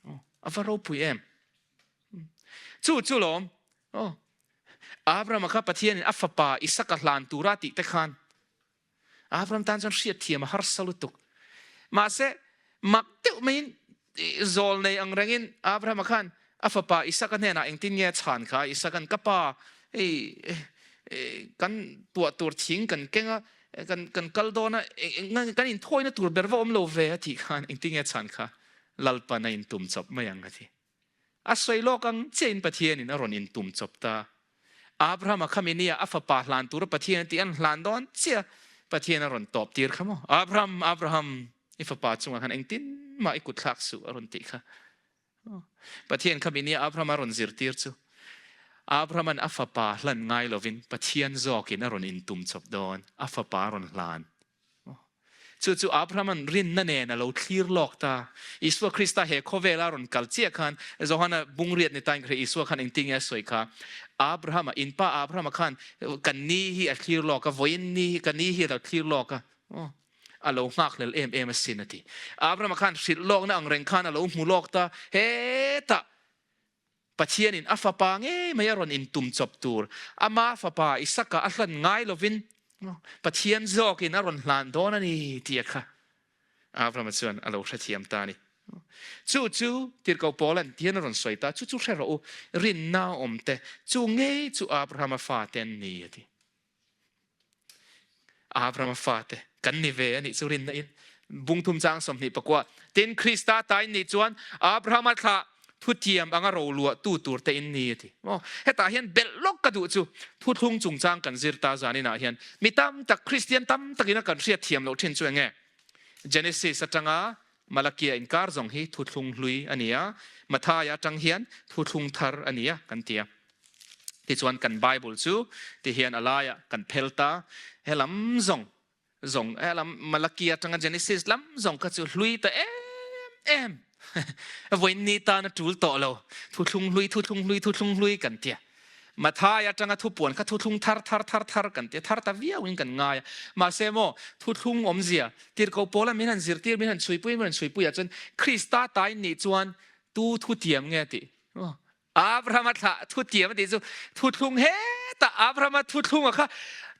Aw, a va ropui em! Chu chu lawm, aw, Abrahama kha Pathianin a fapa Isaka hlan tura tih te khan Abraham tan chuan hriatthiam a harsa lutuk. Mahse, mak deuh maiin zawl nei ang rengin Abrahama khan a fapa Isaka hnenah engtin nge a chhan kha? Isakan, Ka pa, hei kan tuah tur thing kan keng a, kan kan kal dawn a, kan inthawina tur ber va awm lo ve a tih khan engtin nge a chhan kha? Lalpan a intum chawp mai ang a ti. A sawi lawk ang chiahin Pathianin a rawn intum chawp ta. Abrahama khami nia a fapa hlan tura Pathian a tih an hlan dawn chiah Pathian a rawn tawp tir kha maw? Abraham, Abraham, i fapa chungah khan engtin mah i kut thlak suh a rawn tih kha. Pathian khami nia Abraham a rawn zirtir chu Abrahaman a fapa hlan ngai lovin Pathian zawkin a rawn intum chawp dawn, a fapa a rawn hlan. Chu chu Abrahama'n rinna nen a lo thlir lawk ta. Isua Krista he khawvela rawn kal chiah khan Johana bungriat ni tain ka hria Isua khan engtin nge a sawi kha? Abrahama, in pa Abrahama khan ka ni hi a thlir lawk a, vawiin ni hi ka ni hi a lo thlir lawk a, aw, a lo nghakhlel em em asin a ti. Abrahama khan hrilh lawkna ang reng khan a lo hmu lawk ta, hetah Pathianin a fapa ngei mai a rawn intum chawp tur, ama fapa Isaka a hlan ngai lovin Pathian zawkin a rawn hlan dawn a ni tih a kha Abrahama chuan a lo hrethiam ta a ni. Chu chu Tirhkoh Paula'n tihian a rawn sawi ta, Chu chu hre rawh u, rinna awmte, chu ngei chu Abrahama fate an ni a ti. Abrahama fate kan ni ve a nih chu rinna in bungthum chang 24. Tin, Krista ta in nih chuan Abrahama thlah thutiam anga ro luah tu tur te in ni a ti. Maw? Hetah hian belh lawk ka duh chu thuthlung chungchang kan zir ta zaninah hian mi tam tak Kristian tam takin a kan hriat thiam loh thin chu enge? Genesis atanga Malakia inkar zawng hi thuthlung hlui a ni a, Mathaia atang hian thuthlung thar a ni a kan ti a. Tichuan kan Bible chu ti hian a laiah kan phel ta, he lam zawng zawng he lam Malakia atanga Genesis lam zawng kha chu hlui ta em em vawiin ni tan a tul tawh lo, thuthlung hlui thuthlung hlui thuthlung hlui kan ti a. Mathai atanga thupuan kha thuthlung thar thar thar thar kan ti a, thar ta viau in kan ngai a. Mahse maw thuthlung awmzia tirhkoh pawla min han zirtir min han chhuipui min han chhuipui ah chuan Krista ta in nih chuan tu thutiam nge tih Abrahama thlah thutiam a tih chu thuthlung hetah Abrahama thuthlunga kha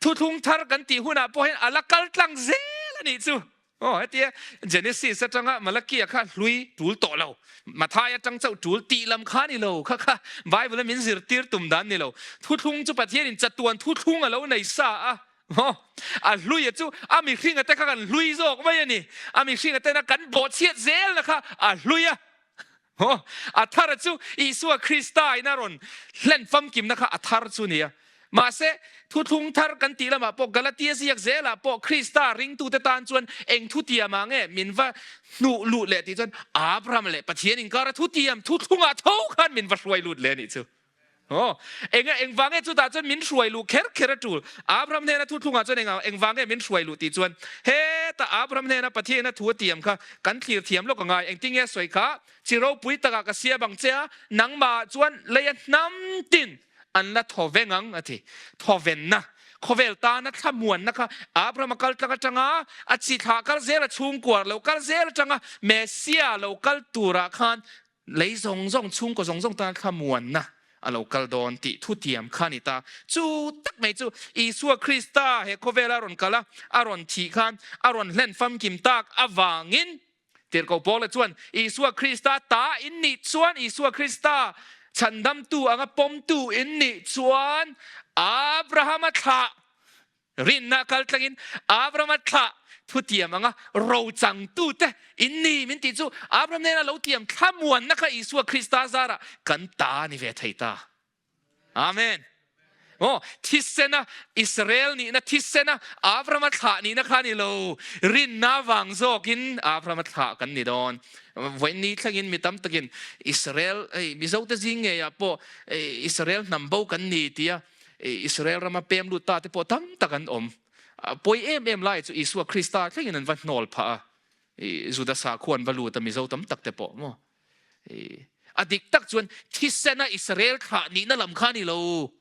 thuthlung thar kan tih hunah pawh hian a la kal tlang zel a nih chu. Aw hetia Genesis atanga Malakia kha hlui tul tawh lo, Mathai atang chauh tul tih lam kha ni lo, kha kha Bible a min zirtir tum dan ni lo. Thuthlung chu Pathianin chatuan thuthlung a lo nei sa a, aw a hluia chu a mihringa te kha kan hlui zawk mai a ni. A mihringa tena kan bawhchhiat zelna kha a hlui a. Aw, a thar chu Isua Krista in a rawn hlen famkimna kha a thar chu nia. Mahse, thuthlung thar kan tih lamah pawh Galatia ziak zelah pawh Krista ringtute tan chuan eng thutiamah nge min va hnuh lut leh tih chuan Abraham leh Pathian inkara thutiam thuthlungah tho khan min va hruai lut leh a nih chu. Aw, enga engvang nge chutah chuan min hruai luh kher kher a tul? Abraham hnena thuthlungah chuan enga engvang nge min hruai luh tih chuan heta Abraham hnena Pathian-a thu a tiam kha kan thlir thiam lawk a ngai. Engtin nge a sawi kha? Chi ropui takah ka siam ang che a, nangmahah chuan leia hnam tin an la thaw veng ang a ti. Thawvenna, khawvel tana thlamuanna kha Abraham a kal tlang atanga a chi thlah kal zel a chhungkuar lo kal zel atanga Messiah lo kal turah khan Lei zawng zawng, chhungkaw zawng zawng tana thlamuanna a lo kal dawn tih thutiam kha a ni ta. Chu tak mai chu Isua Krista he khawvela rawn kal a, a rawn thih khan a rawn hlen famkim tak avangin Tirhkoh Paula chuan Isua Krista ta in nih chuan Isua Krista chhandamtu anga pawmtu in nih chuan Abrahama thlah Rinna kal tlangin Abrahama thlah thutiam anga rochangtute in ni min tih chu Abraham nena lo tiam thlamuanna kha Isua Krista zarah kan ta ni ve thei ta. Amen. Aw, thisena Israel nihna thisena Abrahama thlah nihna kha ni lo. Rinna vang zawkin Abrahama thlah kan ni dawn. Vawiin thlengin mi tam takin Israel, hei Mizote zing ngeiah pawh Israel hnam bo kan ni tia Israel rama pem lut ta te pawh tam tak an awm. Pawi em em lai chu Isua Krista thlengin an va hnawl phah a, Juda sakhua an va lut a Mizo tam tak te pawh maw. A dik tak chuan thisena Israel thlah nihna lam kha a ni lo.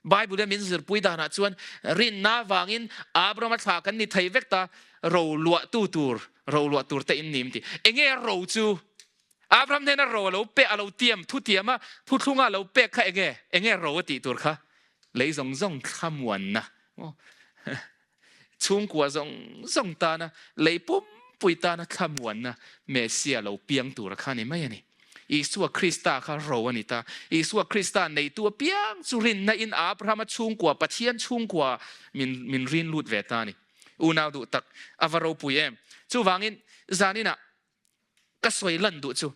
Bible-a min zirpui danah chuan rinna vangin Abrahama thlah kan ni thei vek ta, ro luahtu tur, ro luah tur te in ni min ti. Enge ro chu? Abraham hnena ro a lo pek, a lo tiam, thu tiam a, thuthlunga a lo pek kha enge? Enge ro a tih tur kha? Lei zawng zawng thlamuanna, chhungkua zawng zawng tana, lei pumpui tana thlamuanna Messia lo piang tur kha a ni mai a ni. Isua Krista kha ro a ni ta. Isua Krista neitu apiang chu rinna in Abrahama chhungkua, Pathian chhungkua min min rin lut ve ta a ni. Unau duh tak, a va ropui em? Chuvangin zaninah Ka sawi lan duh chu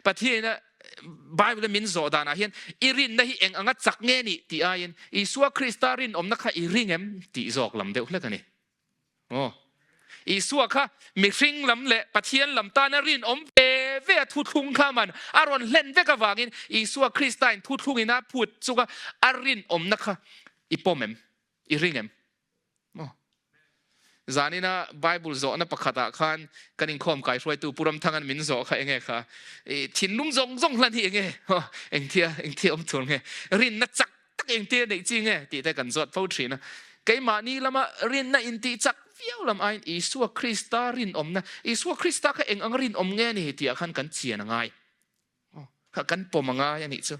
Pathian Bible min zawh danah hian i rinna hi eng anga chak nge nih tih aiin Isua Krista rinawmna kha i ring em tih zawk lam deuh hlek a ni. Aw. Isua kha mihring lam leh Pathian lam tana rinawm ve ve a thuthlung kha man a rawn hlen vek avangin Isua Krista in thuthlungin a phut chunga a rinawmna kha i pawm em? I ring em? Maw? Zanina Bible zawhna pakhatah khan kan inkhawm kaihruaitu Pu Ramthanga'n min zawh kha enge kha? I thinlung zawng zawng hlan hi enge? Engtia engtia awm tur nge? Rinna chak tak engtia neih chi nge? Tih te kan zawt fo thin a. Keimahni lama rinna intih chak viau lam aiin Isua Krista rinawmna, Isua Krista kha eng anga rinawm nge ni tihah khan kan chian a ngai. Kha kan pawm a ngai a nih chu.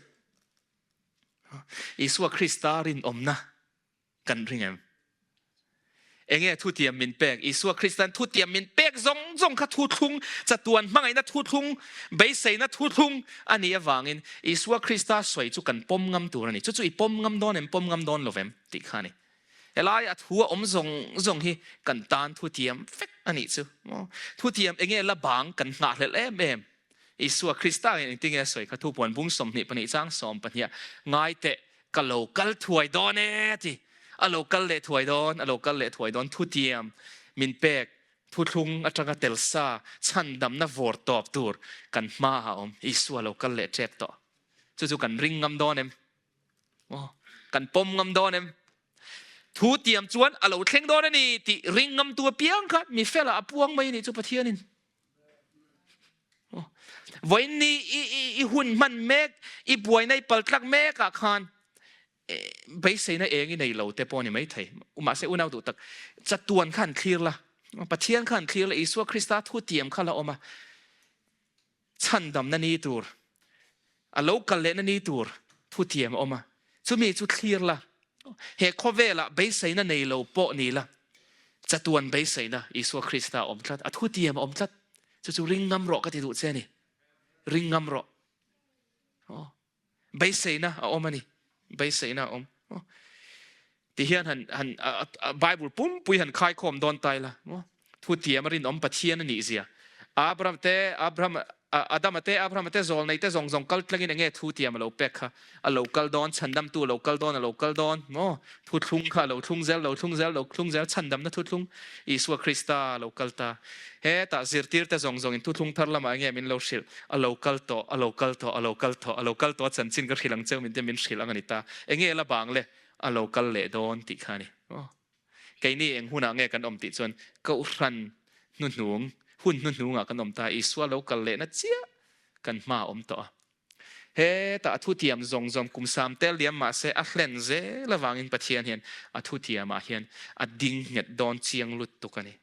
Isua Krista rinawmna Kan ring em? Enge thutiam min pek? Isua Kristan thutiam min pek zawng zawng kha thuthlung, chatuan hmangaihna thuthlung, beiseina thuthlung a nih avangin Isua Krista sawi chu kan pawm ngam tur a ni. Chu chu i pawm ngam dawn em, pawm ngam dawn lo vem tih kha a ni. Helai a thu a awm zawng zawng hi kan tan thutiam vek a nih chu. Thutiam enge la bang kan nghahhlelh em em? Isua Krista in engtinge a sawi kha thupuan bung 22 chang 12 ngai teh ka lo kal thuai dawn e ti a lo kal leh thuai dawn a lo kal leh thuai dawn thutiam min pek thuthlung atanga tel sa chhandamna vawr tawp tur kan hma a awm Isua lo kal leh tep tawh chu chu kan ring ngam dawn em aw kan pawm ngam dawn em thu tiam chuan a lo thleng dawn a ni tih ring ngam tu apiang kha mi fela a puang mai ni chu Pathianin Vawiin ni i hun hman mek, i buaina i paltlak mekah khan beiseina eng i nei lo te pawh a ni maithei. Mahse unau duh tak, chatuan khan thlir la, Pathian khan thlir la, Isua Krista thutiam kha la awm a, chhandamna ni tur, a lo kal lehna ni tur thutiam a awm a, chumi chu thlir la, he khawvelah beiseina nei lo pawh ni la, chatuan beiseina Isua Krista a awm tlat, a thutiam a awm tlat, chu chu ring ngam rawh ka ti duh che a ni, ring ngam rawh. Aw, beiseina a awm a ni, beiseina a awm. Aw, ti hian han han Bible pumpui han khaikhawm dawn tai la, maw? Thutiam a rinawm Pathian a nih zia. Abraham te, Abraham, Adama te, Abrahama te, zawlnei te zawng zawng kal tlangin enge thutiam a lo pek kha? A lo kal dawn, chhandamtu a lo kal dawn, a lo kal dawn, maw? Thuthlung kha a lo thlung zel, lo thlung zel, lo thlung zel, chhandamna thuthlung Isua Krista a lo kal ta. Hetah zirtirte zawng zawngin thuthlung thar lamah enge min lo hrilh? A lo kal tawh, a lo kal tawh, a lo kal tawh, a lo kal tawh a chanchin ka hrilh ang cheu min te min hrilh ang a ni ta. Enge la bang le? A lo kal leh dawn tih kha a ni. Aw. Keini eng hunah nge kan awm tih chuan Kohhran hnuhnung, hun hnuhnungah kan awm ta. Isua lo kal lehna chiah kan hma a awm tawh a. Hetah a thutiam zawng zawng kum sam tel liam mah se a hlen zel avangin Pathian hian a thutiamah hian a ding nghet dawn chiang lutuk a ni.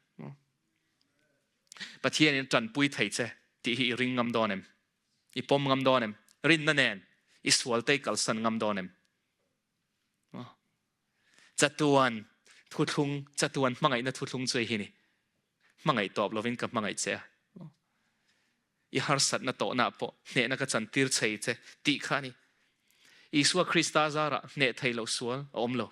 Pathianin a tanpui thei che tih hi i ring ngam dawn em? I pawm ngam dawn em? Rinna nen. I sualte i kalsan ngam dawn em? Chatuan thuthlung, chatuan hmangaihna thuthlung chu hei hi ni. Hmangaih tawp lovin ka hmangaih che a. I harsatna tawhna pawh hnehna ka chantir chei che tih kha a ni. Isua Krista zarah hneh thei loh sual a awm lo.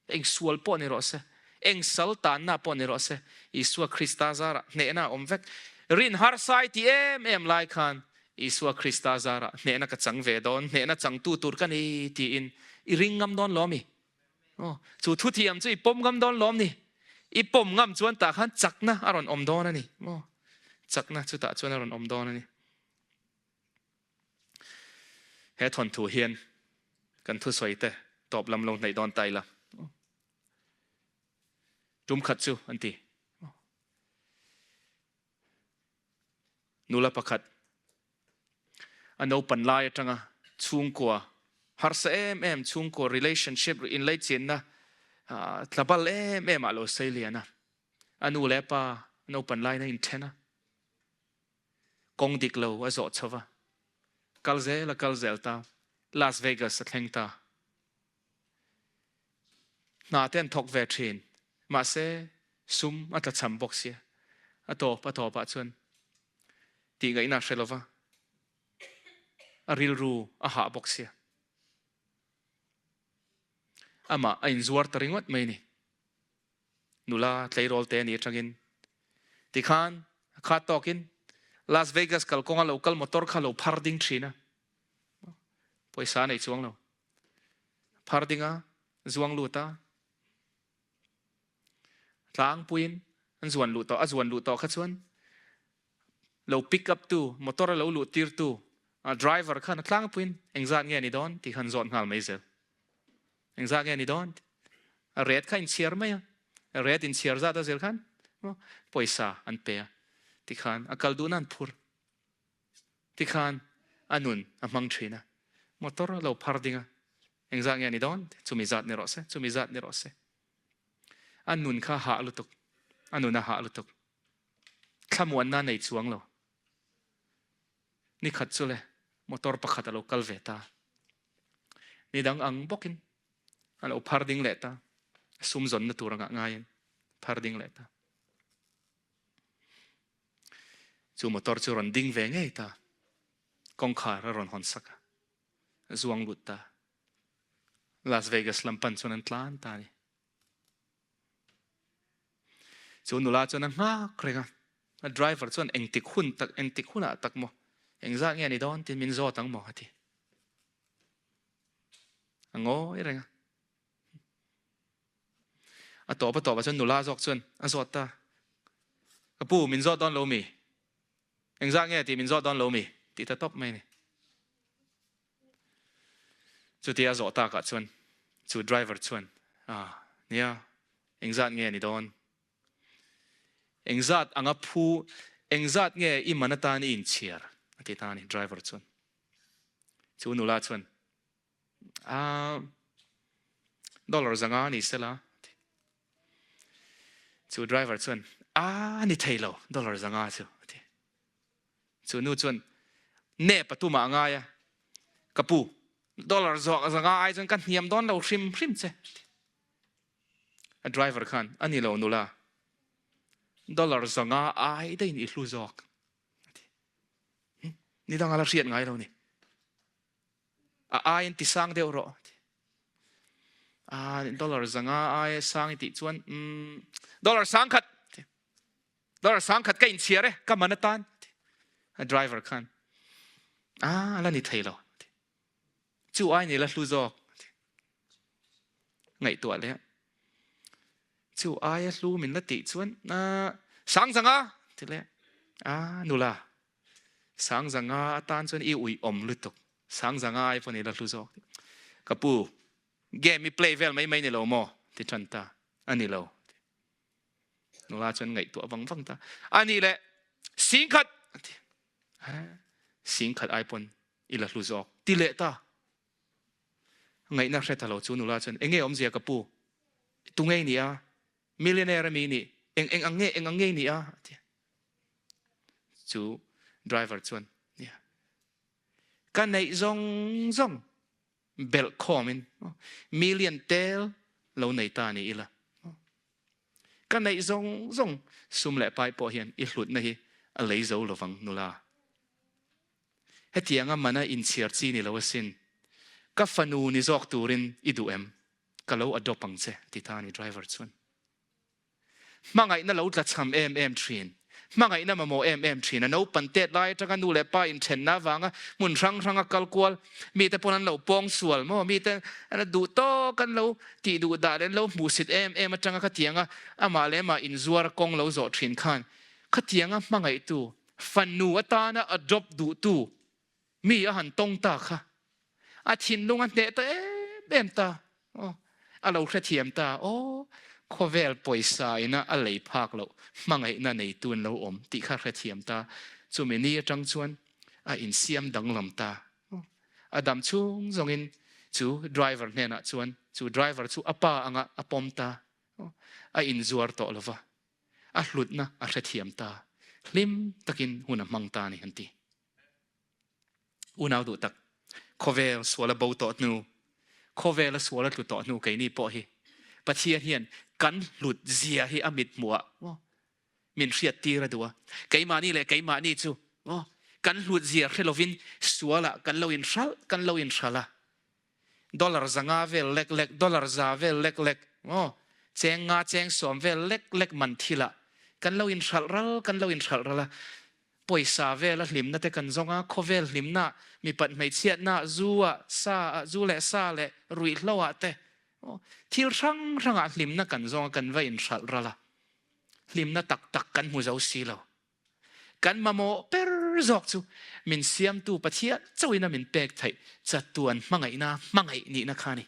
Eng sual pawh ni rawh se, eng sal tanna pawh ni rawh se, Isua Krista zarah hnehna a awm vek. Rin harsa i ti em em lai khan Isua Krista zarah hnehna ka chang ve dawn, hnehna changtu tur ka ni tiin i ring ngam dawn lawm i? Aw, chu thuthiam chu i pawm ngam dawn lawm ni? I pawm ngam chuan tah khan chakna a rawn awm dawn a ni. Aw, chakna chutah chuan a rawn awm dawn a ni. He thawnthu hian kan thusawi te tawp lam lo hnaih dawn ta ila. Tum khat chu an ti. Nula pakhat a naupan lai atanga chhungkua harsa em em chhungkua relationship inlaichinna tlabal em em ah lo sei lian a. A nu leh pa naupan laina inthen a. Kawng dik lo a zawh chho va, kal zel a kal zel ta, Las Vegas a thleng ta. Hna te an thawk ve thin, mahse sum a tlachham bawk sia, a tawp a tawpah chuan tih ngaihna a hre lo va, a rilru a hah bawk sia. Amah a inzuar ta ringawt mai a ni. Nula tleirawl te ni atangin tikhan a khat tawkin Las Vegas kalkawnga lo kal motor kha lo phar ding thin a, pawisa a nei chuang lo. Phar ding a, zuang lut a, tlangpuiin an zuan luh tawh, a zuan luh tawh kha chuan lo pick up tu, motor a lo luh tir tu driver khan a tlangpuiin engzat nge ni dawn tih khan zawt nghal mai zel. Engzat nge ni dawn? A ret kha inchhiar mai a, a ret inchhiar zat a zir khan pawisa an pe a, tikhan a kal duhna an phur. Tikhan a nun a hmang thin a, motor a lo phar ding a, engzat nge ni dawn? Chumi zat ni rawh se, chumi zat ni rawh se. A nun kha hah lutuk, a nun a hah lutuk. Thlamuanna nei chuang lo. Ni khat chu le motor pakhat a lo kal ve ta. Ni dang ang bawkin a lo phar ding leh ta. Sum zawnna tur anga ngaiin phar ding leh ta. Chu motor chu rawn ding ve ngei ta. Kawngkhar a rawn hawn sak a. Zuang lut ta. Las Vegas lam pan chuan an tlan ta a ni. Chu nula chuan a nghak reng a, a driver chuan engtik hun tak engtik hunah tak maw engzat nge ni dawn tiin min zawt ang maw a ti. A ngawi reng a. A tawp a tawpah chuan nula zawk chuan a zawt ta. Ka pu min zawt dawn lo mi? Engzat nge tih min zawt dawn lo mi? Tih ta tawp mai a ni. Chutia a zawh takah chuan chu driver chuan, Ah, nia, engzat nge ni dawn? Engzat anga phu, engzat nge i man atan i inchhiar? a ti ta a ni, driver chuan. Chu nula chuan, Ah, dollar zanga ni sela, a ti. Chu driver chuan, Ah, ni thei lo, dollar zanga chu, a ti. Chu nu chuan nep a tumah a ngai a, Ka pu, dollar zawk zanga ai chuan ka hniam dawn lo hrim hrim che. A driver khan, A ni lo nula, dollar zanga ai daihin i hlu zawk. Ni danga la hriat ngai lo ni. A aiin ti sang deuh rawh. A dollar zanga ai sang i tih chuan, dollar sangkhat. Dollar sangkhat ka inchhiar e, ka man atan. A driver khan, a la ni thei lo. Chu ai ni la hlu zawk. Ngaihtuah leh. Chu aia hlu min la tih chuan, sang zanga ti leh. A nula, sang zanga atan chuan i ui awm lutuk. Sang zanga ai pawh ni la hlu zawk. Ka pu, game i play vel mai mai ni lo maw? Ti tan ta. A ni lo. Nula chuan ngaihtuah vang vang ta. A nih leh singkhat a ti. Singkhat ai pawn i la hlu zawk ti leh ta. Ngaihna hre ta lo chu nula chuan enge awmzia ka pu? Tu ngei ni a? Millionaire ami ni? Eng eng ang nge eng ang ngei ni a? A ti. Chu driver chuan nia. Ka neih zawng zawng belh khawmin million tel lo nei ta ni ila. Ka neih zawng zawng sum leh pai pawh hian i hlutna hi a lei zo lovang nula. Hetianga mana inchhiar chi ni lo asin. Ka fanu ni zawk turin i duh em? Ka lo adopt ang che, ti ta a ni driver chuan. Hmangaihna lo tlachham em em thin, hmangaihna mamawh em em thin, a naupan tet lai atanga nu leh pa inthenna avanga hmun hrang hranga kal kual, mite pawn an lo pawng sual maw, mite an duh tawk an lo tih duh dah leh an lo hmuhsit em em atanga khatianga amah leh amah inzuar kawng lo zawh thin khan khatianga hmangaihtu fanu atana adopt duhtu Mi a han tawng ta kha a thinlung a hneh ta em em ta. Aw, a lo hrethiam ta. Aw, khawvel pawisa ina a lei phak loh hmangaihna neitu an lo awm tih kha hrethiam ta. Chumi ni atang chuan a insiam danglam ta. A dam chhung zawngin chu driver hnenah chuan chu driver chu a pa anga a pawm ta. A inzuar tawh lova, a hlutna a hrethiam ta. Hlim takin hun a hmang ta a ni an ti. Unau duh tak, khawvel sual a bo tawh hnu, khawvel a sual a tlu tawh hnu keini pawh hi Pathian hian kan hlut zia hi a mit hmuh ah min hriat tir a duh a. Keimahni leh keimahni chu kan hlut zia hre lovin sual ah kan lo inhralh kan lo inhralh a. Dollar 500 vel lek lek, dollar 100 vel lek lek, aw, cheng nga cheng sawm vel lek lek man thil ah kan lo inhralh ral, kan lo inhralh ral a. Pawisa vel a hlimna te kan zawng a, khawvel hlimna, mipat hmeichhiatna, zu ah, sa ah, zu leh sa leh ruihhlo ah te, aw, thil hrang hrang ah hlimna kan zawng a, kan va inhralh ral a. Hlimna tak tak kan hmu zo si lo. Kan mamawh ber zawk chu min siamtu Pathian chauhin a min pek theih chatuan hmangaihna hmangaih nihna kha a ni.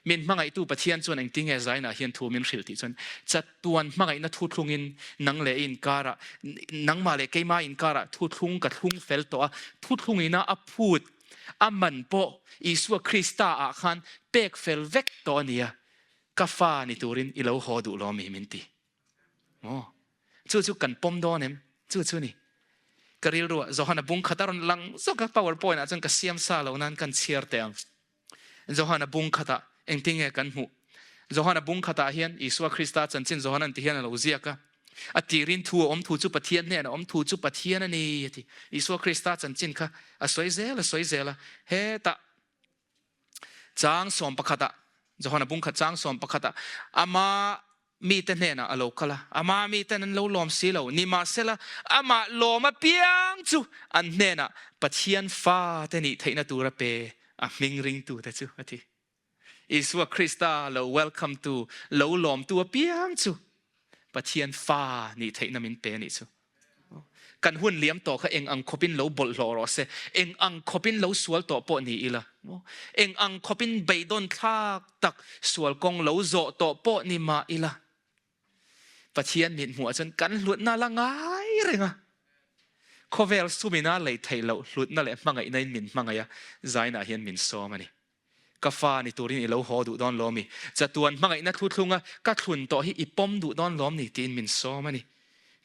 Min hmangaihtu Pathian chuan engtinge zainah hian thu min hrilh tih chuan chatuan hmangaihna thuthlungin nang leh i inkarah, nangmah leh keimah inkarah thuthlung ka thlung fel tawh a, thuthlungina a phut a man pawh Isua Krista ah khan pek fel vek tawh a nia, ka fa ni turin i lo haw duh lawmi min ti. Maw? Chu chu kan pawm dawn em? Chu chu ni. Ka rilruah Johana bung khat a rawn lang zawk a, power point ah chuan ka siam sa lo nan kan chhiar teh ang. Johana bung khatah engtin nge kan hmuh? Johana bung khatah hian Isua Krista chanchin Johana'n ti hian a lo ziak a, A tirin thu a awm, thu chu Pathian hnenah a awm, thu chu Pathian a ni a ti. Isua Krista chanchin kha a sawi zel a sawi zel a, hetah Chang sawm pakhatah, Johana bung khat chang sawm pakhatah, Ama mite hnenah a lo kal a, ama miten an lo lawm si lo. Nimahsela, amah lawm apiang chu an hnenah Pathian fate nih theihna tura pe a hming ringtute chu, a ti. Isua Krista lo welcome tu, lo lawmtu apiang chu Pathian fa nih theihna min pe a nih chu. Kan hun liam tawh kha eng ang khawpin lo bawlhhlawh rawh se, eng ang khawpin lo sual tawh pawh ni ila, eng ang khawpin beidawn thlak tak sual kawng lo zawh tawh pawh ni mah ila, Pathian mit hmuh ah chuan kan hlutna la ngai reng a. Khawvel sumina lei theih loh hlutna leh hmangaihna in min hmangaih a, zainah hian min sawm a ni. Ka fa ni turin i lo haw duh dawn lawm i? Chatuan hmangaihna thuthlunga ka thlun tawh hi i pawm duh dawn lawm ni? tiin min sawm a ni.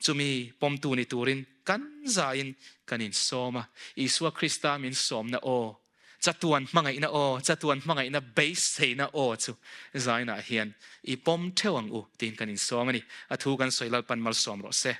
Chumi pawmtu ni turin kan zain kan insawm a. Isua Krista min sawmna aw, chatuan hmangaihna aw, chatuan hmangaihna beiseina aw chu zainah hian i pawm theuh ang u tiin kan insawm a ni. A thu kan sawi Lalpan malsawm rawh se.